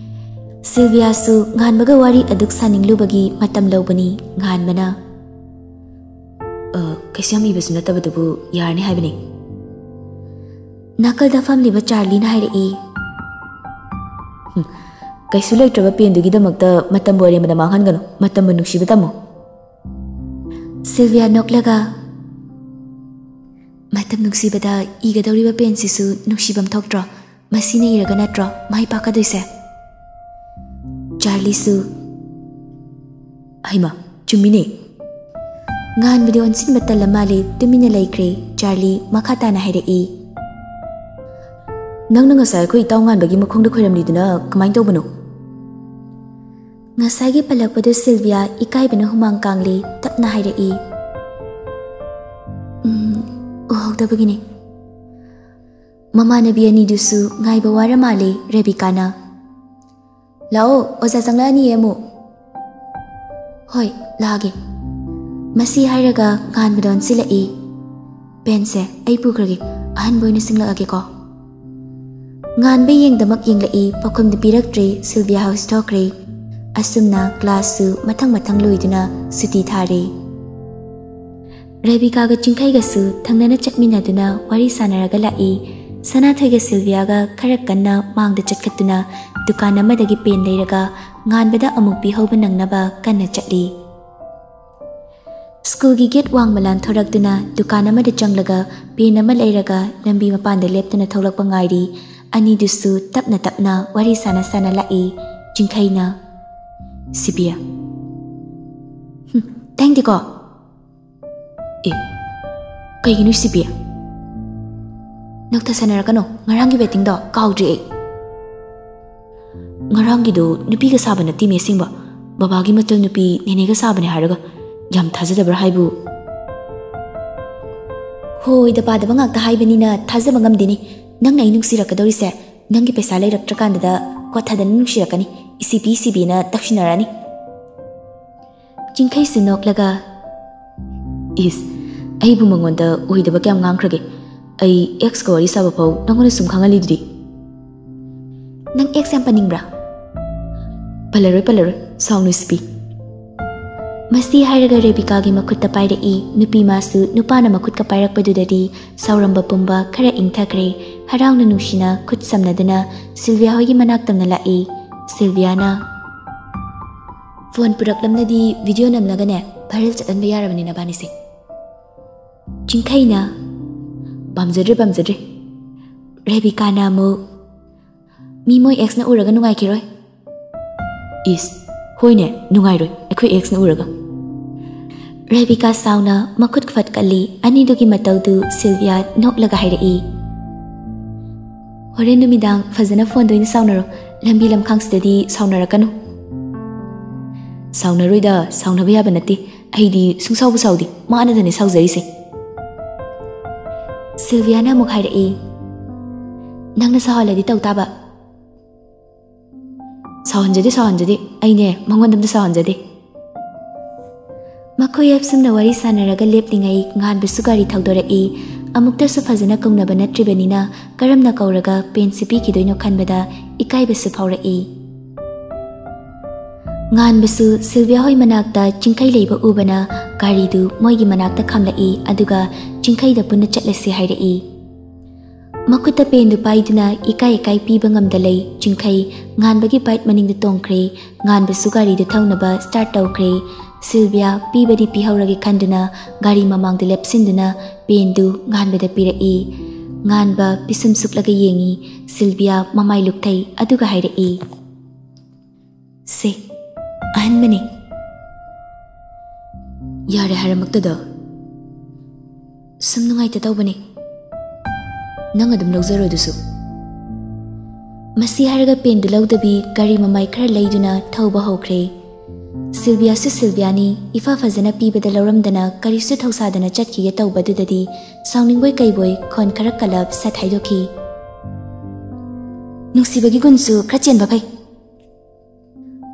ꯁꯤꯜꯚꯤꯌꯥꯁꯨ ꯉꯥꯟꯕꯒ ꯋꯥꯔꯤ ꯑꯗꯨꯛ ꯁꯥꯅꯤꯡꯂꯨꯕꯒꯤ ꯃꯇꯝ ꯂꯧꯕꯅꯤ꯫ ꯉꯥꯟꯕꯅ, "ꯑ, ꯀꯩꯁꯨ ꯌꯥꯝ ꯏꯕꯁꯨ ꯅꯠꯇꯕꯗꯨꯕꯨ ꯌꯥꯔꯅꯤ ꯍꯥꯏꯕꯅꯤ꯫" ꯅꯥꯀꯜꯗ ꯐꯝꯂꯤꯕ ꯆꯥꯔꯂꯤꯅ ꯍꯥꯏꯔꯛꯏ꯫ "ꯍꯨꯝ, ꯀꯩꯁꯨ ꯂꯩꯇ꯭ꯔꯕ ꯄꯦꯟꯗꯨꯒꯤꯗꯃꯛꯇ ꯃꯇꯝꯕꯨ ꯑꯔꯦꯝꯕꯗ ꯃꯥꯡꯍꯟꯒꯅꯨ, ꯃꯇꯝꯕꯨ ꯅꯨꯡꯁꯤꯕ ꯇꯝꯃꯨ꯫" ꯁꯤꯜꯚꯤꯌꯥ ꯅꯣꯛꯂꯒ, "ꯃꯇꯝ ꯅꯨꯡꯁꯤꯕꯗ ꯏꯒꯗꯧꯔꯤꯕ ꯄꯦꯟꯁꯤꯁꯨ ꯅꯨꯡꯁꯤꯐꯝ ꯊꯣꯛꯇ꯭ꯔꯣ? ꯃꯁꯤꯅ ꯏꯔꯒ ꯅꯠꯇ꯭ꯔꯣ ꯃꯥꯏ ꯄꯥꯛꯀꯗꯣꯏꯁꯦ?" ꯆꯥꯔꯂꯤꯁꯨ, "ꯍꯩꯃꯥ, ꯆꯨꯝꯃꯤꯅꯦ꯫" ꯉꯥꯟꯕꯗꯤ ꯑꯣꯟꯁꯤꯟꯕ ꯇꯜꯂ ꯃꯥꯜꯂꯦ, ꯇꯨꯃꯤꯟꯅ ꯂꯩꯈ꯭ꯔꯦ꯫ ꯆꯥꯔꯂꯤ ꯃꯈꯥ ꯇꯥꯅ ꯍꯥꯏꯔꯛꯏ, "ꯅꯪꯅ ꯉꯁꯥꯏ ꯑꯩꯈꯣꯏ ꯏꯇꯥꯎ ꯉꯥꯟꯕꯒꯤ ꯃꯈꯣꯡꯗ ꯈꯣꯏꯔꯝꯂꯤꯗꯨꯅ ꯀꯃꯥꯏꯅ ꯇꯧꯕꯅꯣ?" ꯉꯁꯥꯏꯒꯤ ꯄꯜꯂꯛꯄꯗꯨ ꯁꯤꯜꯚꯤꯌꯥ ꯏꯀꯥꯏꯕꯅ ꯍꯨꯃꯥꯡ ꯀꯥꯡꯂꯤ꯫ ꯇꯞꯅ ꯍꯥꯏꯔꯛꯏ, "ꯎꯝ, ꯎꯍꯧꯗꯕꯒꯤꯅꯦ꯫" ꯃꯃꯥꯟꯅꯕꯤ ꯑꯅꯤꯗꯨꯁꯨ ꯉꯥꯏꯕ ꯋꯥꯔ ꯃꯥꯜꯂꯦ꯫ ꯔꯦꯕꯤꯀꯥꯅ, "ꯂꯥꯛꯑꯣ, ꯑꯣꯖꯥ ꯆꯪꯂꯛꯑꯅꯤꯌꯦ ꯑꯃꯨꯛ꯫" "ꯍꯣꯏ, ꯂꯥꯛꯑꯒꯦ꯫" ꯃꯁꯤ ꯍꯥꯏꯔꯒ ꯉꯥꯟꯕꯗ ꯑꯣꯟꯁꯤꯜꯂꯛꯏ꯫ "ꯄꯦꯟꯁꯦ ꯑꯩ ꯄꯨꯈ꯭ꯔꯒꯦ, ꯑꯍꯟꯕ ꯑꯣꯏꯅ ꯁꯤꯡꯂꯛꯑꯒꯦꯀꯣ꯫" ꯉꯥꯟꯕ ꯌꯦꯡꯗꯃꯛ ꯌꯦꯡꯂꯛꯏ, ꯄꯥꯎꯈꯨꯝꯗꯤ ꯄꯤꯔꯛꯇ꯭ꯔꯦ꯫ ꯁꯤꯜꯚꯤꯌꯥ ꯍꯥꯎꯁ ꯊꯣꯛꯈ꯭ꯔꯦ꯫ ꯑꯁꯨꯝꯅ ꯀ꯭ꯂꯥꯁꯁꯨ ꯃꯊꯪ ꯃꯊꯪ ꯂꯣꯏꯗꯨꯅ ꯁꯨꯇꯤ ꯊꯥꯔꯦ꯫ ꯔꯦꯕꯤꯀꯥꯒ ꯆꯤꯡꯈꯩꯒꯁꯨ ꯊꯪꯅꯅ ꯆꯠꯃꯤꯟꯅꯗꯨꯅ ꯋꯥꯔꯤ ꯁꯥꯟꯅꯔꯒ ꯂꯥꯛꯏ꯫ ꯁꯅꯥꯊꯣꯏꯒ ꯁꯤꯜꯚꯤꯌꯥꯒ ꯈꯔ ꯀꯟꯅ ꯃꯥꯡꯗ ꯆꯠꯈꯠꯇꯨꯅ ꯗꯨꯀꯥꯟ ꯑꯃꯗꯒꯤ ꯄꯦꯟ ꯂꯩꯔꯒ ꯉꯥꯟꯕꯗ ꯑꯃꯨꯛ ꯄꯤꯍꯧꯕ ꯅꯪꯅꯕ ꯀꯟꯅ ꯆꯠꯂꯤ꯫ ꯁ꯭ꯀꯨꯜꯒꯤ ꯒꯦꯠ ꯋꯥꯡꯃ ꯂꯥꯟꯊꯣꯔꯛꯇꯨꯅ ꯗꯨꯀꯥꯟ ꯑꯃꯗ ꯆꯪꯂꯒ ꯄꯦꯟ ꯑꯃ ꯂꯩꯔꯒ ꯂꯝꯕꯤ ꯃꯄꯥꯟꯗ ꯂꯦꯞꯇꯨꯅ ꯊꯣꯛꯂꯛꯄ ꯉꯥꯏꯔꯤ꯫ ꯑꯅꯤꯗꯨꯁꯨ ꯇꯞꯅ ꯇꯞꯅ ꯋꯥꯔꯤ ꯁꯥꯟꯅ ꯁꯥꯟꯅ ꯂꯥꯛꯏ꯫ ꯆꯤꯡꯈꯩꯅ, "ꯁꯤꯕꯤꯌꯥ꯫" "ꯍꯨꯝ, ꯇꯥꯏꯡꯗꯦꯀꯣ꯫" "ꯑꯦ, ꯀꯩꯒꯤꯅꯣ ꯁꯤꯕꯤꯌꯥ?" "ꯅꯣꯛꯊ ꯁꯥꯟꯅꯔꯛꯀꯅꯣ, ꯉꯔꯥꯡꯒꯤ ꯕꯦꯠꯇꯤꯡꯗꯣ ꯀꯥꯎꯗ꯭ꯔꯤ ꯑꯩ꯫" "ꯉꯔꯥꯡꯒꯤꯗꯣ ꯅꯨꯄꯤꯒ ꯁꯥꯕ ꯅꯠꯇꯦꯃꯤ ꯑꯁꯦꯡꯕ꯫ ꯕꯕꯥꯒꯤ ꯃꯆꯜ ꯅꯨꯄꯤ ꯅꯦꯅꯦꯒ ꯁꯥꯕꯅꯦ ꯍꯥꯏꯔꯒ ꯌꯥꯝ ꯊꯥꯖꯗꯕ꯭ꯔꯥ ꯍꯥꯏꯕꯨ?" "ꯍꯣꯏꯗ ꯄꯥꯗꯕ ꯉꯥꯛꯇ ꯍꯥꯏꯕꯅꯤꯅ ꯊꯥꯖꯕ ꯉꯝꯗꯦꯅꯦ꯫ ꯅꯪꯅ ꯑꯩ ꯅꯨꯡꯁꯤꯔꯛꯀꯗꯧꯔꯤꯁꯦ ꯅꯪꯒꯤ ꯄꯩꯁꯥ ꯂꯩꯔꯛꯇ꯭ꯔꯀꯥꯟꯗꯗ ꯀꯣꯠꯊꯗꯅ ꯅꯨꯡꯁꯤꯔꯛꯀꯅꯤ꯫ ꯏꯁꯤꯕꯤ ꯏꯁꯤꯕꯤꯅ ꯇꯛꯁꯤꯟꯅꯔꯅꯤ꯫" ꯆꯤꯡꯈꯩꯁꯨ ꯅꯣꯛꯂꯒ, ꯏꯁ, ꯑꯩꯕꯨ ꯃꯉꯣꯟꯗ ꯑꯣꯏꯗꯕ ꯀꯌꯥꯝ ꯉꯥꯡꯈ꯭ꯔꯒꯦ? ꯑꯩ ꯑꯦꯛꯁꯀ ꯋꯥꯔꯤ ꯁꯥꯕ ꯐꯥꯎ ꯅꯪꯉꯣꯟꯗ ꯁꯨꯝ ꯈꯪꯍꯜꯂꯤꯗꯨꯗꯤ꯫ ꯅꯪ ꯑꯦꯛꯁ ꯌꯥꯝ ꯄꯟꯅꯤꯡꯕ꯭ꯔꯥ? ꯄꯜꯂꯔꯣꯏ, ꯄꯜꯂꯔꯣꯏ, ꯁꯥꯎꯅꯨ ꯁꯤꯄꯤ꯫ ꯃꯁꯤ ꯍꯥꯏꯔꯒ ꯔꯦꯕꯤꯀꯥꯒꯤ ꯃꯈꯨꯠꯇ ꯄꯥꯏꯔꯛꯏ꯫ ꯅꯨꯄꯤ ꯃꯥꯁꯨ ꯅꯨꯄꯥꯅ ꯃꯈꯨꯠꯀ ꯄꯥꯏꯔꯛꯄꯗꯨꯗꯗꯤ ꯁꯥꯎꯔꯝꯕ ꯄꯨꯝꯕ ꯈꯔ ꯏꯪꯊꯈ꯭ꯔꯦ꯫ ꯍꯔꯥꯎꯅ ꯅꯨꯡꯁꯤꯅ ꯈꯨꯠ ꯁꯝꯅꯗꯨꯅ ꯁꯤꯜꯚꯤꯌꯥ ꯍꯣꯏꯒꯤ ꯃꯅꯥꯛ ꯇꯝꯅ ꯂꯥꯛꯏ꯫ ꯁꯤꯜꯚꯤꯌꯥꯅ, "ꯐꯣꯟ ꯄꯨꯔꯛꯂꯝꯂꯗꯤ ꯚꯤꯗꯤꯑꯣ ꯅꯝꯂꯒꯅꯦ ꯚꯥꯏꯔꯦꯜ ꯆꯠꯍꯟꯕ ꯌꯥꯔꯕꯅꯤ ꯅꯕꯥꯅꯤꯁꯦ"꯫ ꯆꯤꯡꯈꯩꯅ, "ꯄꯥꯝꯖꯗ꯭ꯔꯦ, ꯄꯥꯝꯖꯗ꯭ꯔꯦ"꯫ ꯔꯦꯕꯤꯀꯥꯅ ꯑꯃꯨꯛ, "ꯃꯤ ꯃꯣꯏ ꯑꯦꯛꯁꯅ ꯎꯔꯒ ꯅꯨꯡꯉꯥꯏꯈꯤꯔꯣꯏ"꯫ ꯏꯁ, ꯍꯣꯏꯅꯦ, ꯅꯨꯡꯉꯥꯏꯔꯣꯏ ꯑꯩꯈꯣꯏ ꯑꯦꯛꯁꯅ ꯎꯔꯒ꯫ ꯔꯦꯕꯤꯀꯥ ꯁꯥꯎꯅ ꯃꯈꯨꯠ ꯐꯠꯀꯠꯂꯤ꯫ ꯑꯅꯤꯗꯨꯒꯤ ꯃꯇꯧꯗꯨ ꯁꯤꯜꯚꯤꯌꯥ ꯅꯣꯛꯂꯒ ꯍꯥꯏꯔꯛꯏ, "ꯍꯣꯔꯦꯟ ꯅꯨꯃꯤꯗꯥꯡ ꯐꯖꯅ ꯐꯣꯟꯗ ꯑꯣꯏꯅ ꯁꯥꯎꯅꯔꯣ, ꯂꯝꯕꯤ ꯂꯝꯈꯥꯡꯁꯤꯗꯗꯤ ꯁꯥꯎꯅꯔꯛꯀꯅꯨ"꯫ "ꯁꯥꯎꯅꯔꯣꯏꯗ, ꯁꯥꯎꯅꯕ ꯌꯥꯕ ꯅꯠꯇꯦ꯫ ꯑꯩꯗꯤ ꯁꯨꯡꯁꯥꯎꯕꯨ ꯁꯥꯎꯗꯦ, ꯃꯥꯅꯗꯅꯦ ꯁꯥꯎꯖꯔꯤꯁꯦ"꯫ ꯁꯤꯜꯚꯤꯌꯥꯅ ꯑꯃꯨꯛ ꯍꯥꯏꯔꯛꯏ, "ꯅꯪꯅ ꯁꯥꯎꯍꯜꯂꯗꯤ ꯇꯧ ꯇꯥꯕ"꯫ "ꯁꯥꯎꯍꯟꯖꯗꯦ, ꯁꯥꯎꯍꯟꯖꯗꯦ꯫ ꯑꯩꯅꯦ ꯃꯉꯣꯟꯗ ꯑꯝꯇ ꯁꯥꯎꯍꯟꯖꯗꯦ"꯫ ꯃꯈꯣꯏ ꯑꯁꯨꯝꯅ ꯋꯥꯔꯤ ꯁꯥꯟꯅꯔꯒ ꯂꯦꯞꯂꯤꯉꯩ ꯉꯥꯟꯕꯁꯨ ꯒꯥꯔꯤ ꯊꯧꯗꯣꯔꯛꯏ꯫ ꯑꯃꯨꯛꯇꯁꯨ ꯐꯖꯅ ꯀꯧꯅꯕ ꯅꯠꯇ꯭ꯔꯤꯕꯅꯤꯅ ꯀꯔꯝꯅ ꯀꯧꯔꯒ ꯄꯦꯟꯁꯤ ꯄꯤꯈꯤꯗꯣꯏꯅꯣ ꯈꯟꯕꯗ ꯏꯀꯥꯏꯕꯁꯨ ꯐꯥꯎꯔꯛꯏ꯫ ꯉꯥꯟꯕꯁꯨ ꯁꯤꯜꯚꯤꯌꯥ ꯍꯣꯏ ꯃꯅꯥꯛꯇ ꯆꯤꯡꯈꯩ ꯂꯩꯕ ꯎꯕꯅ ꯒꯥꯔꯤꯗꯨ ꯃꯣꯏꯒꯤ ꯃꯅꯥꯛꯇ ꯈꯥꯝꯂꯛꯏ, ꯑꯗꯨꯒ ꯆꯤꯡꯈꯩꯗ ꯄꯨꯟꯅ ꯆꯠꯂꯁꯤ ꯍꯥꯏꯔꯛꯏ꯫ ꯃꯈꯨꯠꯇ ꯄꯦꯟꯗꯨ ꯄꯥꯏꯗꯨꯅ ꯏꯀꯥꯏ ꯏꯀꯥꯏ ꯄꯤꯕ ꯉꯝꯗ ꯂꯩ꯫ ꯆꯤꯡꯈꯩ ꯉꯥꯟꯕꯒꯤ ꯕꯥꯏꯛ ꯃꯅꯤꯡꯗ ꯇꯣꯡꯈ꯭ꯔꯦ꯫ ꯉꯥꯟꯕꯁꯨ ꯒꯥꯔꯤꯗꯨ ꯊꯧꯅꯕ ꯁ꯭ꯇꯥꯔꯠ ꯇꯧꯈ꯭ꯔꯦ꯫ ꯁꯤꯜꯚꯤꯌꯥ ꯄꯤꯕꯗꯤ ꯄꯤꯍꯧꯔꯒꯦ ꯈꯟꯗꯨꯅ ꯒꯥꯔꯤ ꯃꯃꯥꯡꯗ ꯂꯦꯞꯁꯤꯟꯗꯨꯅ ꯄꯦꯟꯗꯨ ꯉꯥꯟꯕꯗ ꯄꯤꯔꯛꯏ꯫ ꯉꯥꯟꯕ ꯄꯤꯁꯨꯝ ꯁꯨꯛꯂꯒ ꯌꯦꯡꯏ꯫ ꯁꯤꯜꯚꯤꯌꯥ ꯃꯃꯥꯏ ꯂꯨꯛꯊꯩ, ꯑꯗꯨꯒ ꯍꯥꯏꯔꯛꯏ, "ꯁꯦ, ꯑꯍꯟꯕꯅꯦ"꯫ "ꯌꯥꯔꯦ ꯍꯥꯏꯔꯃꯛꯇꯗ꯫ ꯁꯨꯝ ꯅꯨꯡꯉꯥꯏꯇ ꯇꯧꯕꯅꯦ꯫ ꯅꯪ ꯑꯗꯨꯝ ꯂꯧꯖꯔꯣ ꯑꯗꯨꯁꯨ"꯫ ꯃꯁꯤ ꯍꯥꯏꯔꯒ ꯄꯦꯟꯗꯨ ꯂꯧꯗꯕꯤ ꯒꯥꯔꯤ ꯃꯃꯥꯏ ꯈꯔ ꯂꯩꯗꯨꯅ ꯊꯧꯕ ꯍꯧꯈ꯭ꯔꯦ꯫ ꯁꯤꯜꯚꯤꯌꯥꯁꯨ ꯁꯤꯜꯚꯤꯌꯥꯅꯤ, ꯏꯐ ꯐꯖꯅ ꯄꯤꯕꯗ ꯂꯧꯔꯝꯗꯅ ꯀꯔꯤꯁꯨ ꯊꯧꯁꯥꯗꯅ ꯆꯠꯈꯤꯒꯦ ꯇꯧꯕꯗꯨꯗꯗꯤ ꯁꯥꯎꯅꯤꯡꯕꯣꯏ ꯀꯩꯕꯣꯏ ꯈꯣꯟ ꯈꯔ ꯀꯜꯂꯞ ꯁꯠ ꯍꯥꯏꯗꯣꯛꯈꯤ꯫ "ꯅꯨꯡꯁꯤꯕꯒꯤ ꯒꯨꯟꯁꯨ ꯈꯔ ꯆꯦꯟꯕ ꯐꯩ"꯫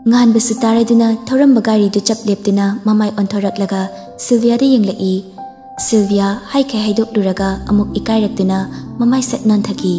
ꯉꯥꯟꯕꯁꯨ ꯇꯥꯔꯗꯨꯅ ꯊꯧꯔꯝꯕ ꯒꯥꯔꯤꯗꯨ ꯆꯞ ꯂꯦꯞꯇꯨꯅ ꯃꯃꯥꯏ ꯑꯣꯟꯊꯣꯔꯛꯂꯒ ꯁꯤꯜꯚꯤꯌꯥꯗ ꯌꯦꯡꯂꯛꯏ꯫ ꯁꯤꯜꯚꯤꯌꯥ ꯍꯥꯏꯈꯩ ꯍꯥꯏꯗꯣꯛꯂꯨꯔꯒ ꯑꯃꯨꯛ ꯏꯀꯥꯏꯔꯛꯇꯨꯅ ꯃꯃꯥꯏ ꯁꯠ ꯅꯣꯟꯊꯈꯤ꯫